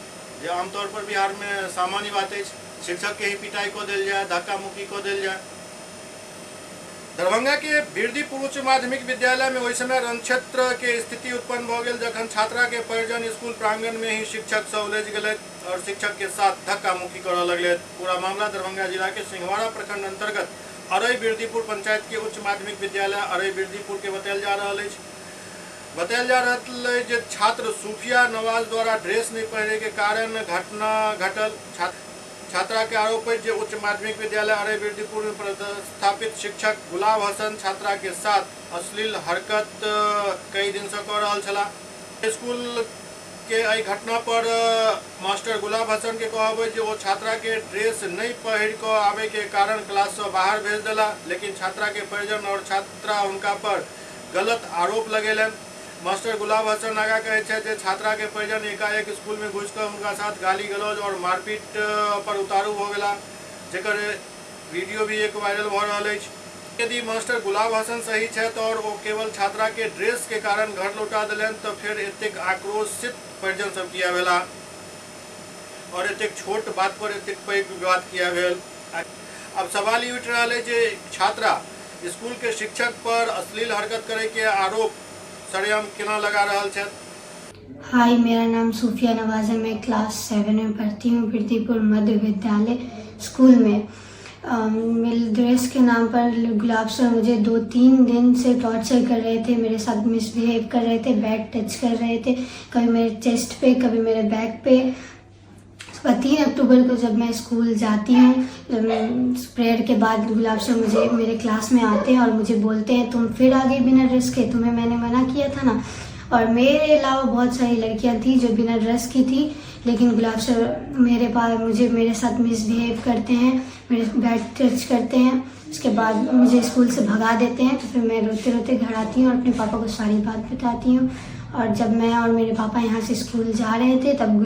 जे आमतौर पर बिहार में सामान्य बात अछि, शिक्षक के ही पिटाई कऽ देल जाय, धक्का मुक्की कऽ देल जाय। दरभंगा के बिरदीपुर उच्च माध्यमिक विद्यालय में ओहि समय रणक्षेत्र के स्थिति उत्पन्न भऽ गेल जखन छात्रा के परिजन स्कूल प्रांगण में ही शिक्षक से उलझि गेलथि और शिक्षक के साथ धक्का मुक्की करऽ लगलथि। पूरा मामला दरभंगा जिला के सिंहवाड़ा प्रखंड अंतर्गत अरई बिरदीपुर पंचायत के उच्च माध्यमिक विद्यालय अरई बिरदीपुर के बतायल जा रहल अछि। बतायल जा रहल अछि जे छात्र सूफिया नवाज द्वारा ड्रेस नहीं पहिरे के कारण घटना घटल। छात्रा के आरोप अछि जे उच्च माध्यमिक विद्यालय अरई बिरदीपुर में पदस्थापित शिक्षक गुलाब हसन छात्रा के साथ अश्लील हरकत कई दिन से कऽ रहल छलाह। स्कूल के एहि घटना पर मास्टर गुलाब हसन के कहब अछि जे ओ छात्रा के ड्रेस नहीं पहिर कऽ आबे के कारण क्लास से बाहर भेज देला, लेकिन छात्रा के परिजन और छात्रा हुनका पर गलत आरोप लगेलनि। मास्टर गुलाब हसन आगा कहै छथि जे छात्रा के परिजन एकाएक स्कूल में घुसि कऽ हुनका साथ गाली गलौज और मारपीट पर उतारू भऽ गेला, जेकर वीडियो भी एक वायरल भऽ रहल अछि। यदि मास्टर गुलाब हसन सही छथि और ओ केवल छात्रा के ड्रेस के कारण घर लौटा देलनि तऽ फेर एतेक आक्रोशित परिजन सब किया भेला और एतेक छोट बात पर एतेक पैघ विवाद किया भेल। अब सवाल ई उठि रहल अछि जे छात्रा स्कूल के शिक्षक पर अश्लील हरकत करे के आरोप सरेआम केना लगा रहल छथि। हाय, मेरा नाम सूफिया नवाज है, मैं क्लास 7 में पढ़ती हूँ बिरदीपुर मध्य विद्यालय स्कूल में। मेरे ड्रेस के नाम पर गुलाब सर मुझे 2-3 दिन से टॉर्चर कर रहे थे, मेरे साथ मिसबिहेव कर रहे थे, बैड टच कर रहे थे, कभी मेरे चेस्ट पे कभी मेरे बैक पे। उसके बाद 3 अक्टूबर को जब मैं स्कूल जाती हूँ, प्रेयर के बाद गुलाब सर मुझे मेरे क्लास में आते हैं और मुझे बोलते हैं तुम फिर आ गई बिना ड्रेस के, तुम्हें मैंने मना किया था ना। और मेरे अलावा बहुत सारी लड़कियां थी जो बिना ड्रेस की थी, लेकिन गुलाब सर मेरे पास मुझे मेरे साथ मिसबिहेव करते हैं, मेरे बैड टच करते हैं। उसके बाद मुझे स्कूल से भगा देते हैं। तो फिर मैं रोते रोते घर आती हूँ और अपने पापा को सारी बात बताती हूँ। और जब मैं और मेरे पापा यहाँ से स्कूल जा रहे थे तब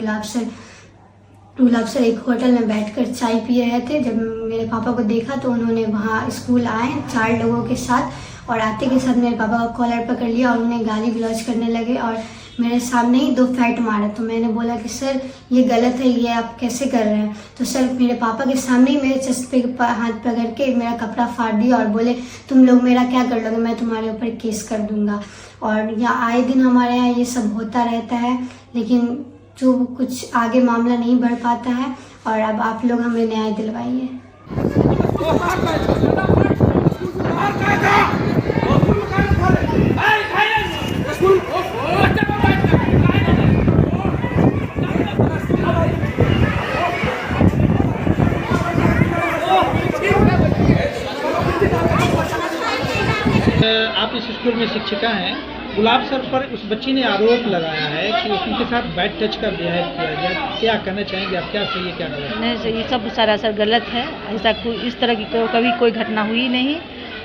गुलाब सर एक होटल में बैठकर चाय पी रहे थे। जब मेरे पापा को देखा तो उन्होंने वहाँ स्कूल आए 4 लोगों के साथ और आते के साथ मेरे पापा का कॉलर पकड़ लिया और उन्हें गाली गलौज करने लगे और मेरे सामने ही 2 फैट मारा। तो मैंने बोला कि सर ये गलत है, ये आप कैसे कर रहे हैं। तो सर मेरे पापा के सामने ही मेरे चेस्ट पे हाथ पकड़ के मेरा कपड़ा फाड़ दिया और बोले तुम लोग मेरा क्या कर लोगे, मैं तुम्हारे ऊपर केस कर दूंगा। और यहाँ आए दिन हमारे यहाँ ये सब होता रहता है, लेकिन जो कुछ आगे मामला नहीं बढ़ पाता है। और अब आप लोग हमें न्याय दिलवाइए। स्कूल में शिक्षिका हैं। गुलाब सर पर उस बच्ची ने आरोप लगाया है कि उनके साथ बैड टच का व्यवहार किया गया। क्या कहना चाहेंगे आप, क्या सही है क्या गलत है? नहीं सर, ये सब सरासर गलत है। ऐसा कोई इस तरह की कभी कोई घटना हुई नहीं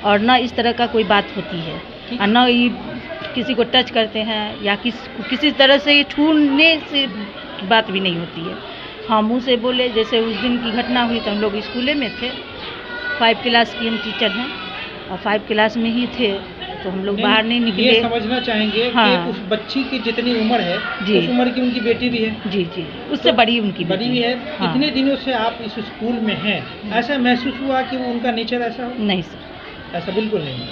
और न इस तरह का कोई बात होती है और न ये किसी को टच करते हैं या किसी तरह से ये छूने से बात भी नहीं होती है। हाँ, मुँह से बोले, जैसे उस दिन की घटना हुई तो हम लोग स्कूले में थे, 5 क्लास की हम टीचर हैं और 5 क्लास में ही थे, तो हम लोग बाहर नहीं निकले। ये समझना चाहेंगे हाँ। कि उस बच्ची की जितनी उम्र है जी। उस उम्र की उनकी बेटी भी है। जी जी, उससे तो बड़ी उनकी बड़ी भी है। हाँ। इतने दिनों से आप इस स्कूल में हैं, ऐसा महसूस हुआ कि वो उनका नेचर ऐसा हो? नहीं सर, ऐसा बिल्कुल नहीं,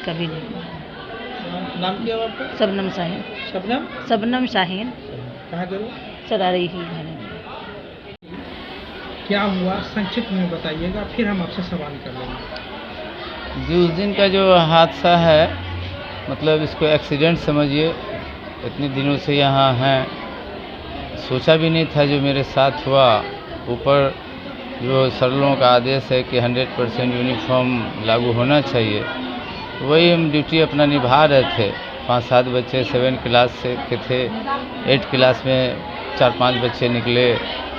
कभी नहीं। नाम क्या है आपका? शबनम शाहीन। शबनम? शबनम शाहीन। कहाँ के हो? सर आ रही ही घर है। क्या हुआ संक्षिप्त में बताइएगा, फिर हम आपसे सवाल कर लेंगे। जी, उस दिन का जो हादसा है, मतलब इसको एक्सीडेंट समझिए। इतने दिनों से यहाँ हैं, सोचा भी नहीं था जो मेरे साथ हुआ। ऊपर जो सर लोगों का आदेश है कि 100% यूनिफॉर्म लागू होना चाहिए, वही हम ड्यूटी अपना निभा रहे थे। 5-7 बच्चे 7 क्लास से के थे, 8 क्लास में 4-5 बच्चे निकले।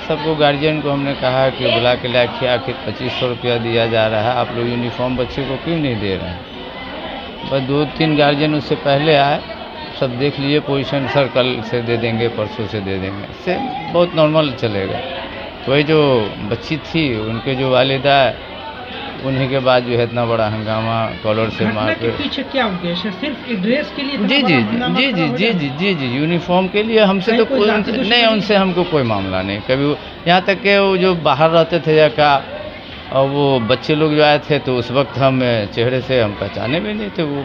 सबको गार्जियन को हमने कहा कि बुला के लाके आखिर 2500 रुपया दिया जा रहा है, आप लोग यूनिफॉर्म बच्चे को क्यों नहीं दे रहे हैं। बस 2-3 गार्जियन उससे पहले आए, सब देख लिए पोजीशन, सर कल से दे देंगे, परसों से दे देंगे, इससे बहुत नॉर्मल चलेगा। वही जो बच्ची थी उनके जो वालिदा, उन्हीं के बाद जो है इतना बड़ा हंगामा, कॉलर से मार के पीछे क्या उद्देश्य है? सिर्फ ड्रेस के लिए? जी जी जी जी जी जी जी जी, यूनिफॉर्म के लिए हमसे तो कोई नहीं, उनसे हमको कोई मामला नहीं कभी। यहाँ तक कि वो जो बाहर रहते थे या का, और वो बच्चे लोग जो आए थे तो उस वक्त हम चेहरे से हम पहचाने भी नहीं थे वो।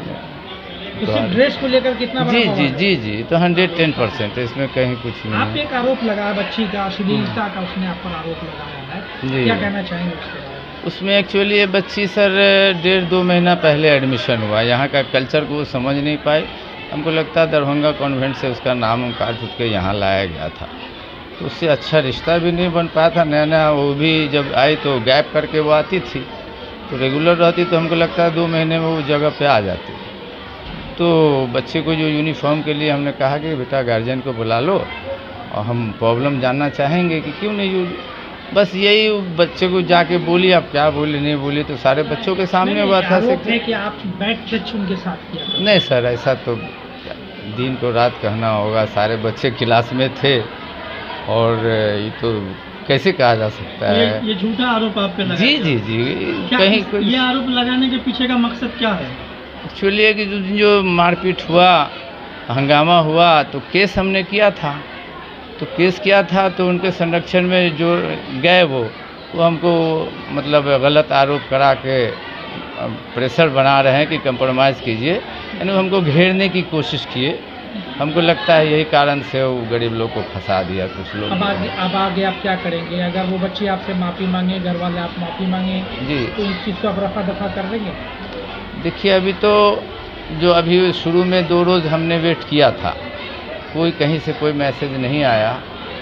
तो ड्रेस को लेकर कितना? जी जी जी जी, तो 110% इसमें कहीं कुछ नहीं। आप एक आरोप लगाया बच्ची का, अश्लीलता का उसने आप पर आरोप लगाया है, क्या कहना चाहेंगे उसके बारे में? उसमें एक्चुअली ये बच्ची सर 1.5-2 महीना पहले एडमिशन हुआ, यहाँ का कल्चर को वो समझ नहीं पाई। हमको लगता है दरभंगा कॉन्वेंट से उसका नाम काट उठ के यहाँ लाया गया था, तो उससे अच्छा रिश्ता भी नहीं बन पाया था। नया नया वो भी जब आई तो गैप करके वो आती थी, तो रेगुलर रहती तो हमको लगता है 2 महीने में वो जगह पर आ जाती। तो बच्चे को जो यूनिफॉर्म के लिए हमने कहा कि बेटा गार्जियन को बुला लो और हम प्रॉब्लम जानना चाहेंगे कि क्यों नहीं यूज, बस यही बच्चे को जाके बोली, आप क्या बोली नहीं बोली तो सारे बच्चों के सामने हुआ था। कि आप बैड टच उनके साथ किया? नहीं सर, ऐसा तो दिन को रात कहना होगा, सारे बच्चे क्लास में थे और ये तो कैसे कहा जा सकता है? ये झूठा आरोप आप पे लगा? जी जी जी, कहीं कोई ये आरोप लगाने के पीछे का मकसद क्या है? एक्चुअली है कि जो मारपीट हुआ, हंगामा हुआ, तो केस हमने किया था, तो केस किया था तो उनके संरक्षण में जो गए वो हमको मतलब गलत आरोप करा के प्रेशर बना रहे हैं कि कंप्रोमाइज़ कीजिए, यानी हमको घेरने की कोशिश किए। हमको लगता है यही कारण से वो गरीब लोग को फंसा दिया कुछ लोग। अब आगे आप क्या करेंगे अगर वो बच्चे आपसे माफ़ी मांगे, घर वाले आप माफ़ी मांगे जी, तो इस चीज़ को आप रफा दफा कर देंगे? देखिए, अभी तो जो अभी शुरू में 2 रोज़ हमने वेट किया था, कोई कहीं से कोई मैसेज नहीं आया।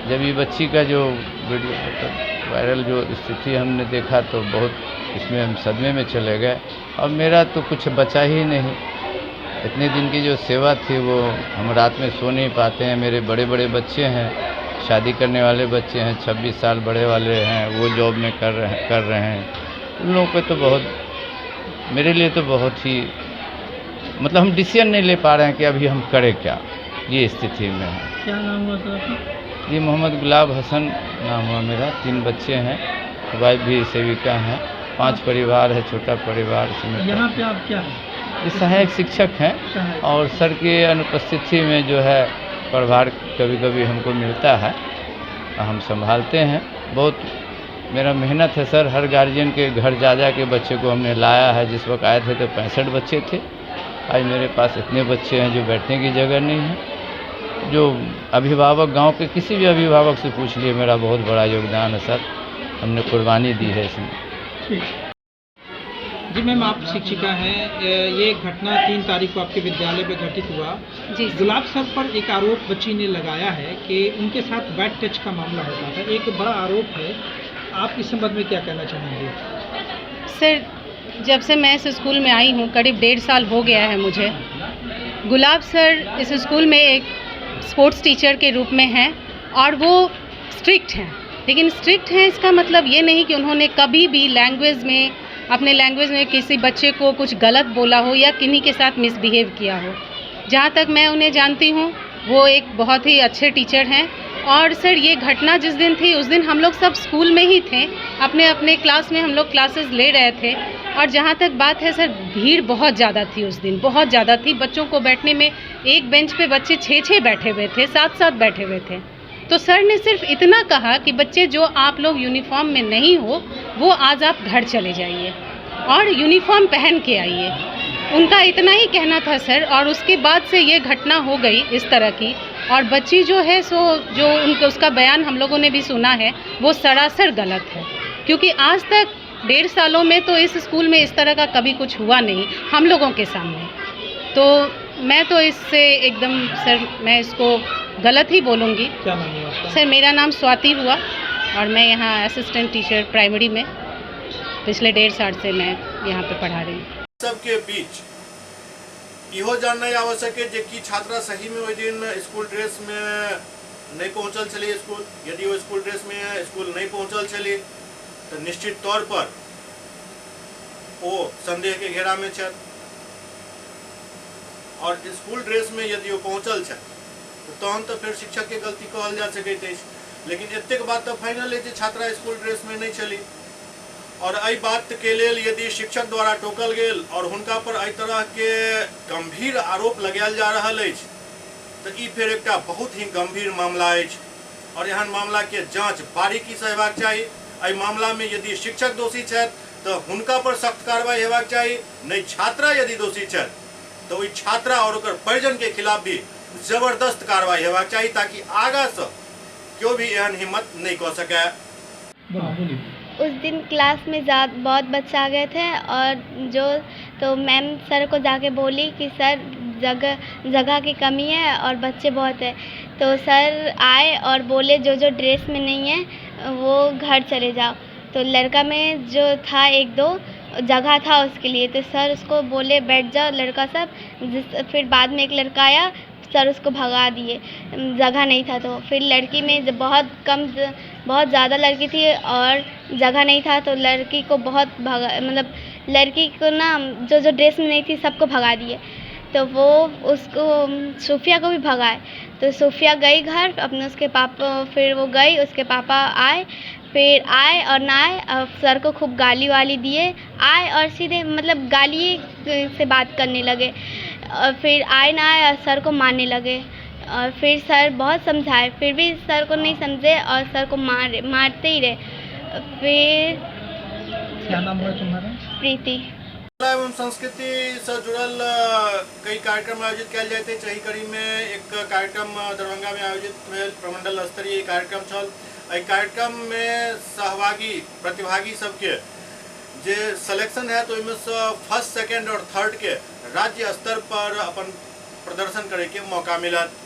जब ये बच्ची का जो वीडियो वायरल जो स्थिति हमने देखा तो बहुत इसमें हम सदमे में चले गए। और मेरा तो कुछ बचा ही नहीं, इतने दिन की जो सेवा थी वो हम रात में सो नहीं पाते हैं। मेरे बड़े बड़े बच्चे हैं, शादी करने वाले बच्चे हैं, 26 साल बड़े वाले हैं, वो जॉब में कर रहे हैं। उन लोगों पे तो बहुत, मेरे लिए तो बहुत ही मतलब हम डिसीजन नहीं ले पा रहे हैं कि अभी हम करें क्या, ये स्थिति में है। क्या नाम हुआ सर आपका? जी, मोहम्मद गुलाब हसन नाम हुआ मेरा। 3 बच्चे हैं, वाइफ भी सेविका हैं, 5 परिवार है, छोटा परिवार। यहाँ पे आप क्या हैं? सहायक शिक्षक हैं और सर के अनुपस्थिति में जो है प्रभार कभी कभी हमको मिलता है, हम संभालते हैं। बहुत मेरा मेहनत है सर, हर गार्जियन के घर जा जा के बच्चे को हमने लाया है। जिस वक्त आए थे तो 65 बच्चे थे, आज मेरे पास इतने बच्चे हैं जो बैठने की जगह नहीं है। जो अभिभावक, गांव के किसी भी अभिभावक से पूछ लिए, मेरा बहुत बड़ा योगदान है सर, हमने कुर्बानी दी है इसमें। ठीक जी मैम, आप शिक्षिका हैं, ये घटना 3 तारीख को आपके विद्यालय में घटित हुआ। जी। गुलाब सर पर एक आरोप बच्ची ने लगाया है कि उनके साथ बैड टच का मामला होता था, एक बड़ा आरोप है, आप इस संबंध में क्या कहना चाहेंगे? सर, जब से मैं इस स्कूल में आई हूँ, करीब 1.5 साल हो गया है मुझे। गुलाब सर इस स्कूल में एक स्पोर्ट्स टीचर के रूप में हैं और वो स्ट्रिक्ट हैं, लेकिन स्ट्रिक्ट हैं इसका मतलब ये नहीं कि उन्होंने कभी भी लैंग्वेज में, अपने लैंग्वेज में किसी बच्चे को कुछ गलत बोला हो या किन्हीं के साथ मिसबिहेव किया हो। जहाँ तक मैं उन्हें जानती हूँ, वो एक बहुत ही अच्छे टीचर हैं। और सर, ये घटना जिस दिन थी, उस दिन हम लोग सब स्कूल में ही थे। अपने अपने क्लास में हम लोग क्लासेस ले रहे थे। और जहाँ तक बात है सर, भीड़ बहुत ज़्यादा थी उस दिन, बहुत ज़्यादा थी। बच्चों को बैठने में, एक बेंच पे बच्चे छः छः बैठे हुए थे, सात सात बैठे हुए थे। तो सर ने सिर्फ इतना कहा कि बच्चे, जो आप लोग यूनिफॉर्म में नहीं हो, वो आज आप घर चले जाइए और यूनिफॉर्म पहन के आइए। उनका इतना ही कहना था सर। और उसके बाद से ये घटना हो गई इस तरह की। और बच्ची जो है, सो जो उनके उसका बयान हम लोगों ने भी सुना है, वो सरासर गलत है, क्योंकि आज तक 1.5 सालों में तो इस स्कूल में इस तरह का कभी कुछ हुआ नहीं हम लोगों के सामने। तो मैं तो इससे एकदम सर, मैं इसको गलत ही बोलूँगी। क्या नाम है आपका? सर, मेरा नाम स्वाति हुआ और मैं यहाँ असिस्टेंट टीचर प्राइमरी में पिछले 1.5 साल से मैं यहाँ पे पढ़ा रही हूँ। सबके बीच इहो जाननाइ आवश्यक है जे कि छात्रा सही में ओहि दिन स्कूल ड्रेस में नहि पहुंचल छली स्कूल। यदि ओ स्कूल ड्रेस में स्कूल नहि पहुंचल छली, तऽ निश्चित तौर पर ओ संदेह के घेरा में छथि। और स्कूल ड्रेस में यदि ओ पहुंचल छथि, तऽ तहन तऽ फेर शिक्षक के गलती कहल जा सकैत अछि। लेकिन एतेक बात तऽ फाइनल अछि जे छात्रा स्कूल ड्रेस में नहि छली। और एहि बात के लेल यदि शिक्षक द्वारा टोकल गेल और हुनका पर एहि तरह के गंभीर आरोप लगायल जा रहल अछि, तऽ ई फेर एकटा बहुत ही गंभीर मामला अछि और एहन मामला के जांच बारीकी से हेबाक चाही। एहि मामला में यदि शिक्षक दोषी छथि, तऽ हुनका पर सख्त कार्रवाई हेबाक चाही। नहि, छात्रा यदि दोषी छथि, तऽ ओहि छात्रा और ओकर परिजन के खिलाफ भी जबरदस्त कार्रवाई हेबाक चाही, ताकि आगाँ से केओ भी एहन हिम्मत नहि कऽ सकै। बोलिए। उस दिन क्लास में बहुत बच्चा आ गए थे और जो तो मैम सर को जाके बोली कि सर, जगह जगह की कमी है और बच्चे बहुत हैं। तो सर आए और बोले, जो जो ड्रेस में नहीं है, वो घर चले जाओ। तो लड़का में जो था, एक दो जगह था उसके लिए, तो सर उसको बोले, बैठ जाओ लड़का सब। जिस फिर बाद में एक लड़का आया, सर उसको भगा दिए, जगह नहीं था। तो फिर लड़की में जब बहुत कम, बहुत ज़्यादा लड़की थी और जगह नहीं था, तो लड़की को बहुत भगा, मतलब लड़की को ना, जो जो ड्रेस में नहीं थी, सबको भगा दिए। तो वो उसको, सूफिया को भी भगाए। तो सूफिया गई घर अपने, उसके पापा, फिर वो गई, उसके पापा आए। फिर आए और ना आए और सर को खूब गाली वाली दिए। आए और सीधे मतलब गाली से बात करने लगे और फिर आए ना आए और सर को मारने लगे। और फिर सर बहुत समझाए, फिर भी सर को नहीं समझे और सर को मार मारते ही रहे। फिर क्या नाम हुआ तुम्हारा? प्रीति। कला एवं संस्कृति से जुड़ल कई कार्यक्रम आयोजित कयल जाइत अछि। एहि कड़ी में एक कार्यक्रम दरभंगा में आयोजित भेल। प्रमंडल स्तरीय ई कार्यक्रम छल। एहि कार्यक्रम में सहभागी प्रतिभागी सबके जे सिलेक्शन है, तो ओहिमे से फर्स्ट, सेकेंड और थर्ड के राज्य स्तर पर अपन प्रदर्शन करे के मौका मिलत।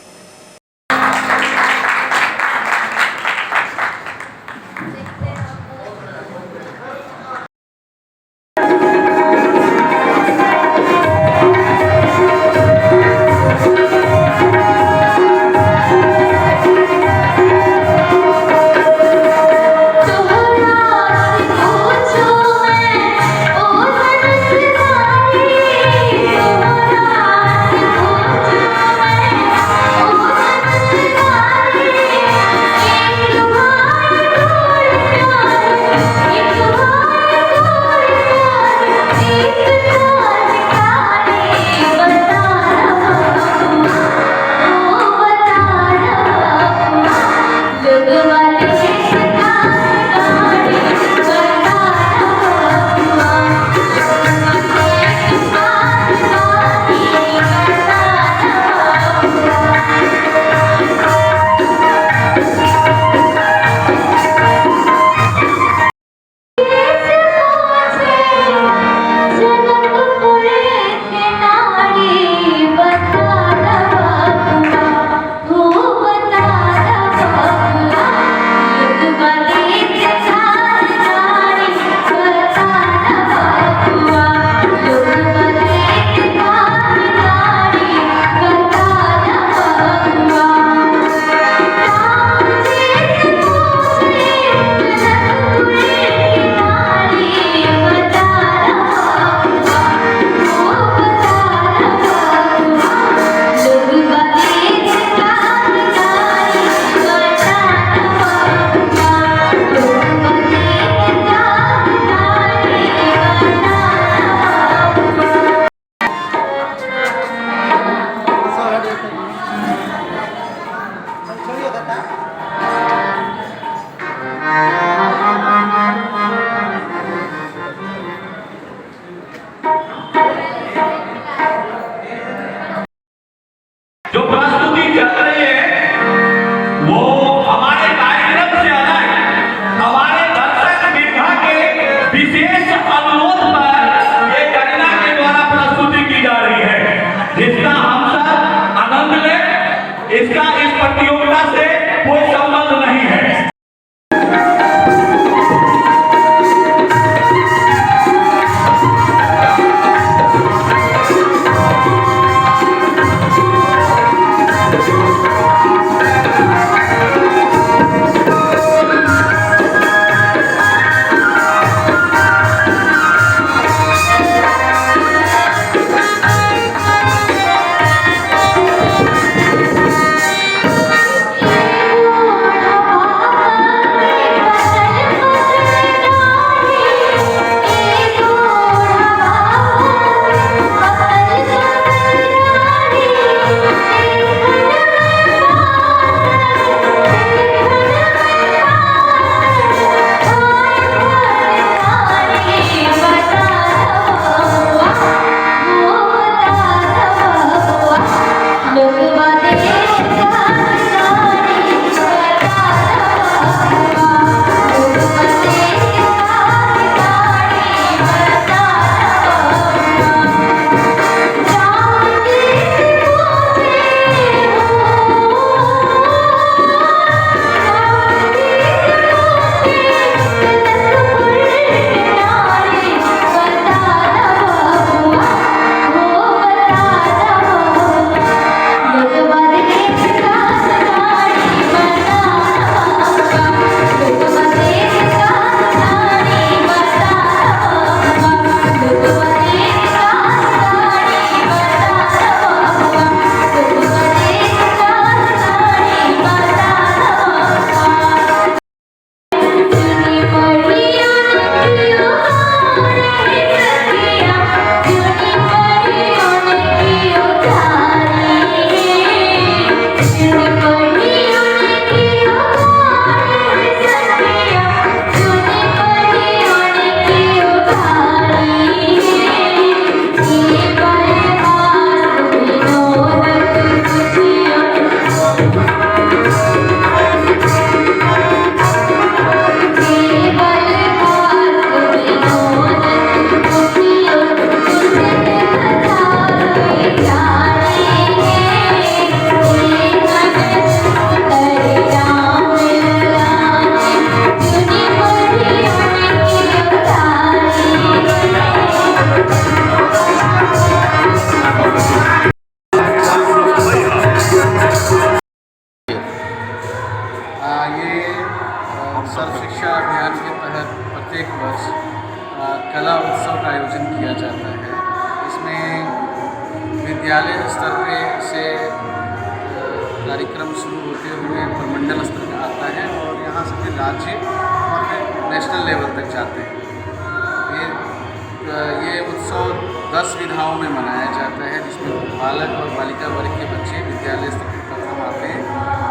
ये सर्व शिक्षा अभियान के तहत प्रत्येक वर्ष कला उत्सव का आयोजन किया जाता है। इसमें विद्यालय स्तर पे से कार्यक्रम शुरू होते हुए प्रमंडल स्तर का आता है और यहाँ से फिर राज्य और फिर नेशनल लेवल तक जाते हैं। ये उत्सव 10 विधाओं में मनाया जाता है, जिसमें बालक और बालिका वर्ग के बच्चे विद्यालय स्तर पर प्रथम आते हैं,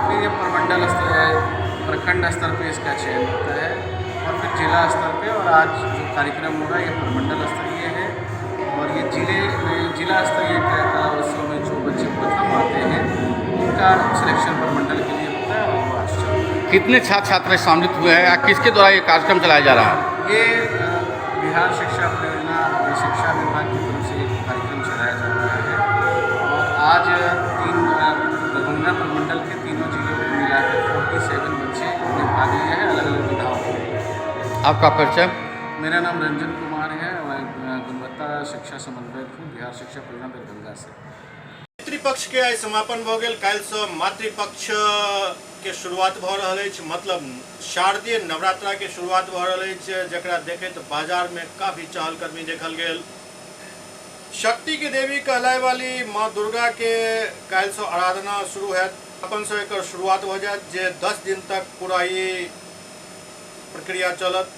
फिर ये प्रमंडल स्तर है, प्रखंड स्तर पे इसका चयन होता है और फिर जिला स्तर पे। और आज जो कार्यक्रम हो रहा है ये प्रमंडल स्तरीय है और ये जिले में जिला स्तरीय कला उत्सव में जो बच्चे प्रथम आते हैं उनका सिलेक्शन प्रमंडल के लिए होता है और वो आज चल रहा है। कितने छात्र छात्राएं सम्मिलित हुए हैं या किसके द्वारा ये कार्यक्रम चलाया जा रहा है? ये बिहार शिक्षा परियोजना शिक्षा विभाग की तरफ से एक कार्यक्रम चलाया जा रहा है और आज तीन दरभंगा प्रमंडल के तीनों जिलों को मिलाकर 47 बच्चे ने भाग लिया है अलग अलग विधाओं में। आपका परिचय? मेरा नाम रंजन कुमार है, मैं गुणवत्ता शिक्षा समन्वयक हूँ बिहार शिक्षा परियोजना दरभंगा से। पितृपक्ष के आइ समापन भऽ गेल, काल्हिसँ मातृपक्ष के शुरुआत भऽ रहल अछि, मतलब शारदीय नवरात्रा के शुरुआत भऽ रहल अछि, जकरा देखैत बाजार में काफी चहलकदमी देखल गेल। शक्ति के देवी कहलाय वाली माँ दुर्गा के काल्हिसँ आराधना शुरू हैत, अपन से एकर शुरुआत भऽ जायत जे 10 दिन तक पूरा ई प्रक्रिया चलत।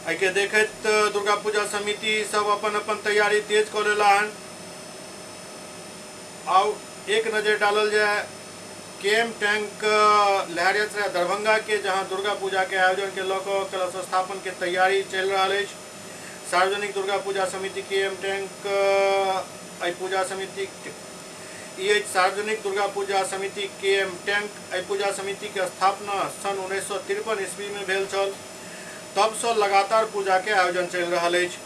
एहिके देखैत दुर्गा पूजा समिति सब अपन अपन तैयारी तेज कऽ लेला हन। आउ एक नजर डालल जाए केएम टैंक लहेरियासराय दरभंगा के, जहां दुर्गा पूजा के आयोजन के लऽ कऽ कलश स्थापन के तैयारी चलि रहल अछि। सार्वजनिक दुर्गा पूजा समिति केएम टैंक एहि पूजा समिति ई अछि सार्वजनिक दुर्गा पूजा समिति केएम टैंक। एहि पूजा समिति के स्थापना सन 1953 ईस्वी में भेल छल, तब से लगातार पूजा के आयोजन चलि रहल अछि।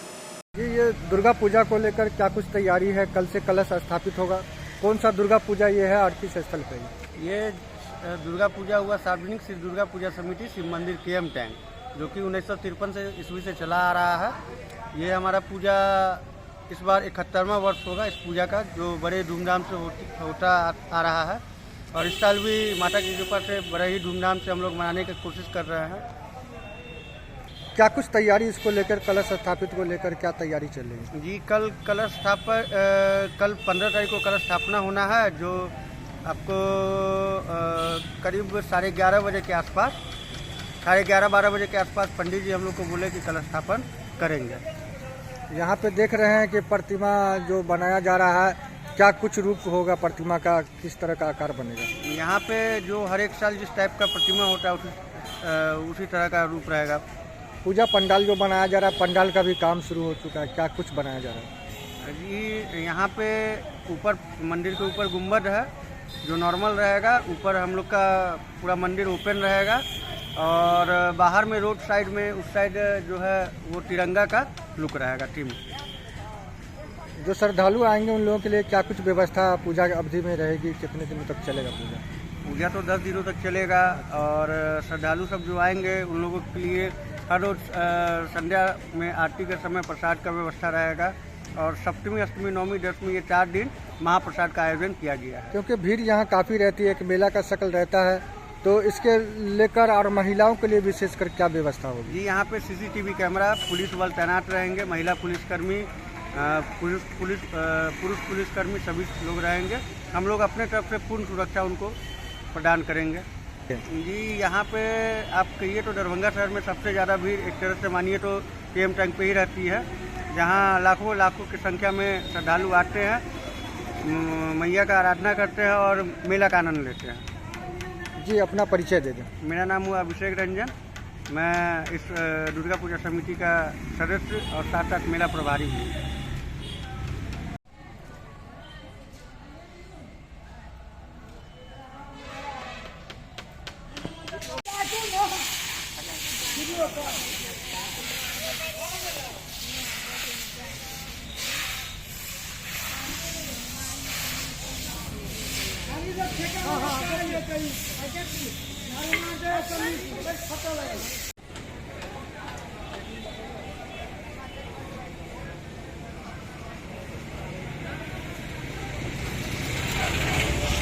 जी, ये दुर्गा पूजा को लेकर क्या कुछ तैयारी है? कल से कलश स्थापित होगा, कौन सा दुर्गा पूजा ये है और किस स्थल पे? ये दुर्गा पूजा हुआ सार्वजनिक श्री दुर्गा पूजा समिति शिव मंदिर केएम टैंक, जो कि 1953 से ईस्वी से चला आ रहा है। ये हमारा पूजा इस बार 71वां वर्ष होगा इस पूजा का, जो बड़े धूमधाम से होता आ रहा है और इस साल भी माता की कृपा से बड़े ही धूमधाम से हम लोग मनाने की कोशिश कर रहे हैं। क्या कुछ तैयारी इसको लेकर, कलश स्थापित को लेकर क्या तैयारी चल रही है? जी, कल कलश स्थापन, कल 15 तारीख को कलश स्थापना होना है, जो आपको करीब 11:30 बजे के आसपास, 11:30-12 बजे के आसपास पंडित जी हम लोग को बोले कि कलश स्थापन करेंगे। यहाँ पे देख रहे हैं कि प्रतिमा जो बनाया जा रहा है, क्या कुछ रूप होगा प्रतिमा का, किस तरह का आकार बनेगा? यहाँ पे जो हर एक साल जिस टाइप का प्रतिमा होता है उसी तरह का रूप रहेगा। पूजा पंडाल जो बनाया जा रहा है, पंडाल का भी काम शुरू हो चुका है, क्या कुछ बनाया जा रहा है? जी, यहाँ पे ऊपर मंदिर के ऊपर गुम्बद है जो नॉर्मल रहेगा, ऊपर हम लोग का पूरा मंदिर ओपन रहेगा और बाहर में रोड साइड में उस साइड जो है वो तिरंगा का लुक रहेगा। टीम जो श्रद्धालु आएंगे उन लोगों के लिए क्या कुछ व्यवस्था पूजा की अवधि में रहेगी, कितने दिनों तक चलेगा पूजा? पूजा तो 10 दिनों तक चलेगा और श्रद्धालु सब जो आएंगे उन लोगों के लिए हर रोज संध्या में आरती के समय प्रसाद का व्यवस्था रहेगा और सप्तमी, अष्टमी, नवमी, दसवीं ये 4 दिन महाप्रसाद का आयोजन किया गया है। क्योंकि भीड़ यहाँ काफ़ी रहती है, एक मेला का शक्ल रहता है, तो इसके लेकर और महिलाओं के लिए विशेषकर क्या व्यवस्था होगी? जी, यहाँ पे सीसीटीवी कैमरा, पुलिस बल तैनात रहेंगे, महिला पुलिसकर्मी, पुरुष पुलिसकर्मी सभी लोग रहेंगे। हम लोग अपने तरफ से पूर्ण सुरक्षा उनको प्रदान करेंगे। जी, यहाँ पे आप कहिए तो दरभंगा शहर में सबसे ज़्यादा भीड़ एक तरह से मानिए तो केएम टैंक पे ही रहती है, जहाँ लाखों लाखों की संख्या में श्रद्धालु आते हैं, मैया का आराधना करते हैं और मेला का आनंद लेते हैं। जी, अपना परिचय दे दें। मेरा नाम हुआ अभिषेक रंजन, मैं इस दुर्गा पूजा समिति का सदस्य और साथ साथ मेला प्रभारी हूँ।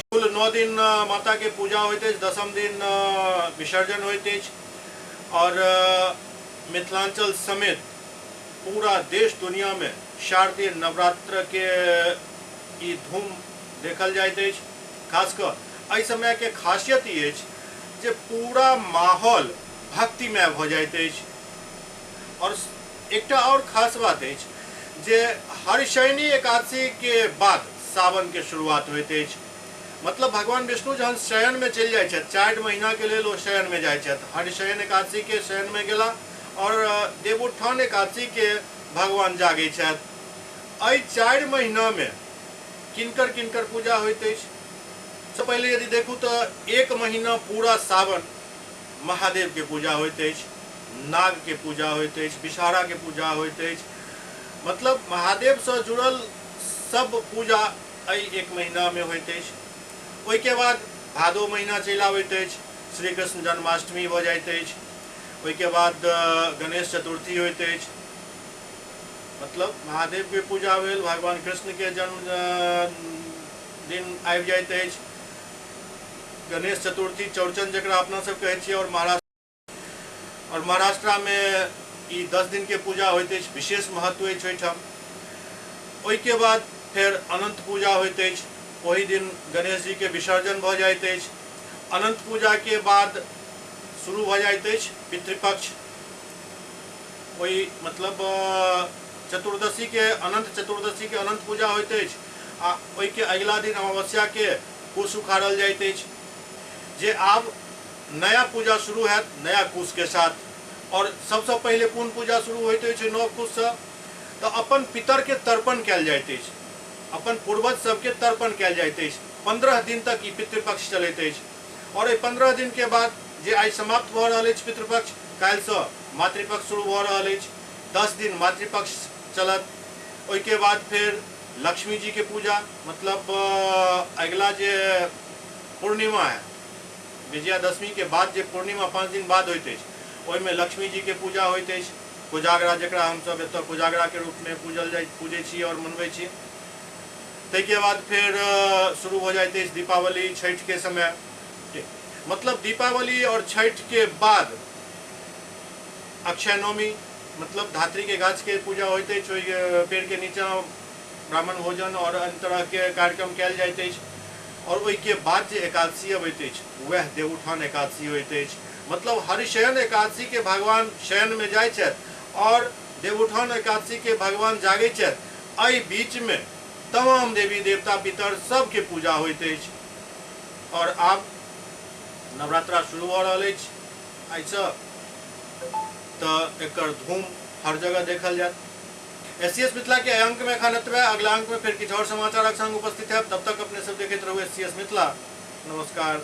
कुल 9 9 दिन माता के पूजा होइत अछि, 10म दिन विसर्जन होइत अछि। और मिथिलांचल समेत पूरा देश दुनिया में शारदीय नवरात्र के ई धूम देखल जाइत अछि। खास कऽ एहि समय के खासियत ई अछि जे पूरा माहौल भक्तिमय भऽ जाइत अछि। और एकटा और खास बात अछि जे हरिशयनी एकादशी के बाद सावन के शुरुआत होइत अछि। मतलब भगवान विष्णु जहन शयन में चलि जाइ छथि, 4 महीना के लेल ओ शयन में जाइ छथि। हरिशयन एकादशी के शयन में गेला और देवोत्थान एकादशी के भगवान जागै छथि। एहि 4 महीना में किनकर किनकर पूजा होइत अछि? सबसँ पहिले यदि देखू तऽ 1 महीना पूरा सावन महादेव के पूजा होइत अछि, नाग के पूजा होइत अछि, विषहरा के पूजा होइत अछि। मतलब महादेव से जुड़ल सब पूजा एहि 1 महीना में होइत अछि। ओहिके बाद भादो महीना चलि आबैत अछि, श्री कृष्ण जन्माष्टमी भऽ जाइत अछि। ओहिके बाद गणेश चतुर्थी होइत अछि। मतलब महादेव के पूजा भेल, भगवान कृष्ण के जन्म दिन आबि जाइत अछि, गणेश चतुर्थी, चौरचन जकरा अपना सब कहै छियै। और महाराष्ट्र में ई 10 दिन के पूजा होइत अछि, विशेष महत्व अछि ओहिठाम। ओहिके बाद फेर अनंत पूजा होइत अछि, ओहि दिन गणेश जी के विसर्जन भऽ जाइत अछि। अनंत पूजा के बाद शुरू भऽ जाइत अछि पितृपक्ष। ओहि मतलब चतुर्दशी के, अनंत चतुर्दशी के अनंत पूजा होइत अछि आ ओहिके अगिला दिन अमावस्या के कुश उखाड़ल जाइत अछि, जे आब नया पूजा शुरू हैत नया कुश के साथ। और सबसँ पहिले कोन पूजा शुरू होइत अछि नव कुशसँ? तऽ अपन पितर के तर्पण कयल जाइत अछि, अपन पूर्वज सबके तर्पण कयल जाइत अछि। 15 दिन तक ई पितृपक्ष चलैत अछि। और एहि 15 दिन के बाद जे आइ समाप्त भऽ रहल अछि पितृपक्ष, काल्हिसँ मातृपक्ष शुरू भऽ रहल अछि। 10 दिन मातृपक्ष चलत। ओहिके बाद फेर लक्ष्मी जी के पूजा, मतलब अगिला जे पूर्णिमा है, विजयादशमी के बाद जे पूर्णिमा 5 दिन बाद होइत अछि, ओहिमे लक्ष्मी जी के पूजा होइत अछि। कोजागरा जकरा हमसब एतऽ कोजागरा के रूप में पूजल जाइ पूजै छी और मनबै छी। ताहिके बाद फेर शुरू भऽ जाइत अछि दीपावली, छठि के समय। मतलब दीपावली और छठि के बाद अक्षय नवमी, मतलब धात्री के गाछ के पूजा होइत अछि। ओहि पेड़ के नीचा ब्राह्मण भोजन और अन्य तरह के कार्यक्रम कयल जाइत अछि। और ओहिके बाद जे एकादशी अबैत अछि वएह देवउठान एकादशी होइत अछि। मतलब हरिशयन एकादशी के भगवान शयन में जाइ छथि और देवउठान एकादशी के भगवान जागै छथि। एहि बीच में तमाम देवी देवता पितर सबके पूजा होइत अछि। और आब नवरात्रा शुरू भऽ रहल अछि आइसँ, तऽ एकर धूम हर जगह देखल जायत। एससीएस मिथिला के अंक में एखन एतबे। अगला अंक में फिर किछु और समाचारक संग उपस्थित है। तब तक अपने सब देखैत रहू एससीएस मिथिला। नमस्कार।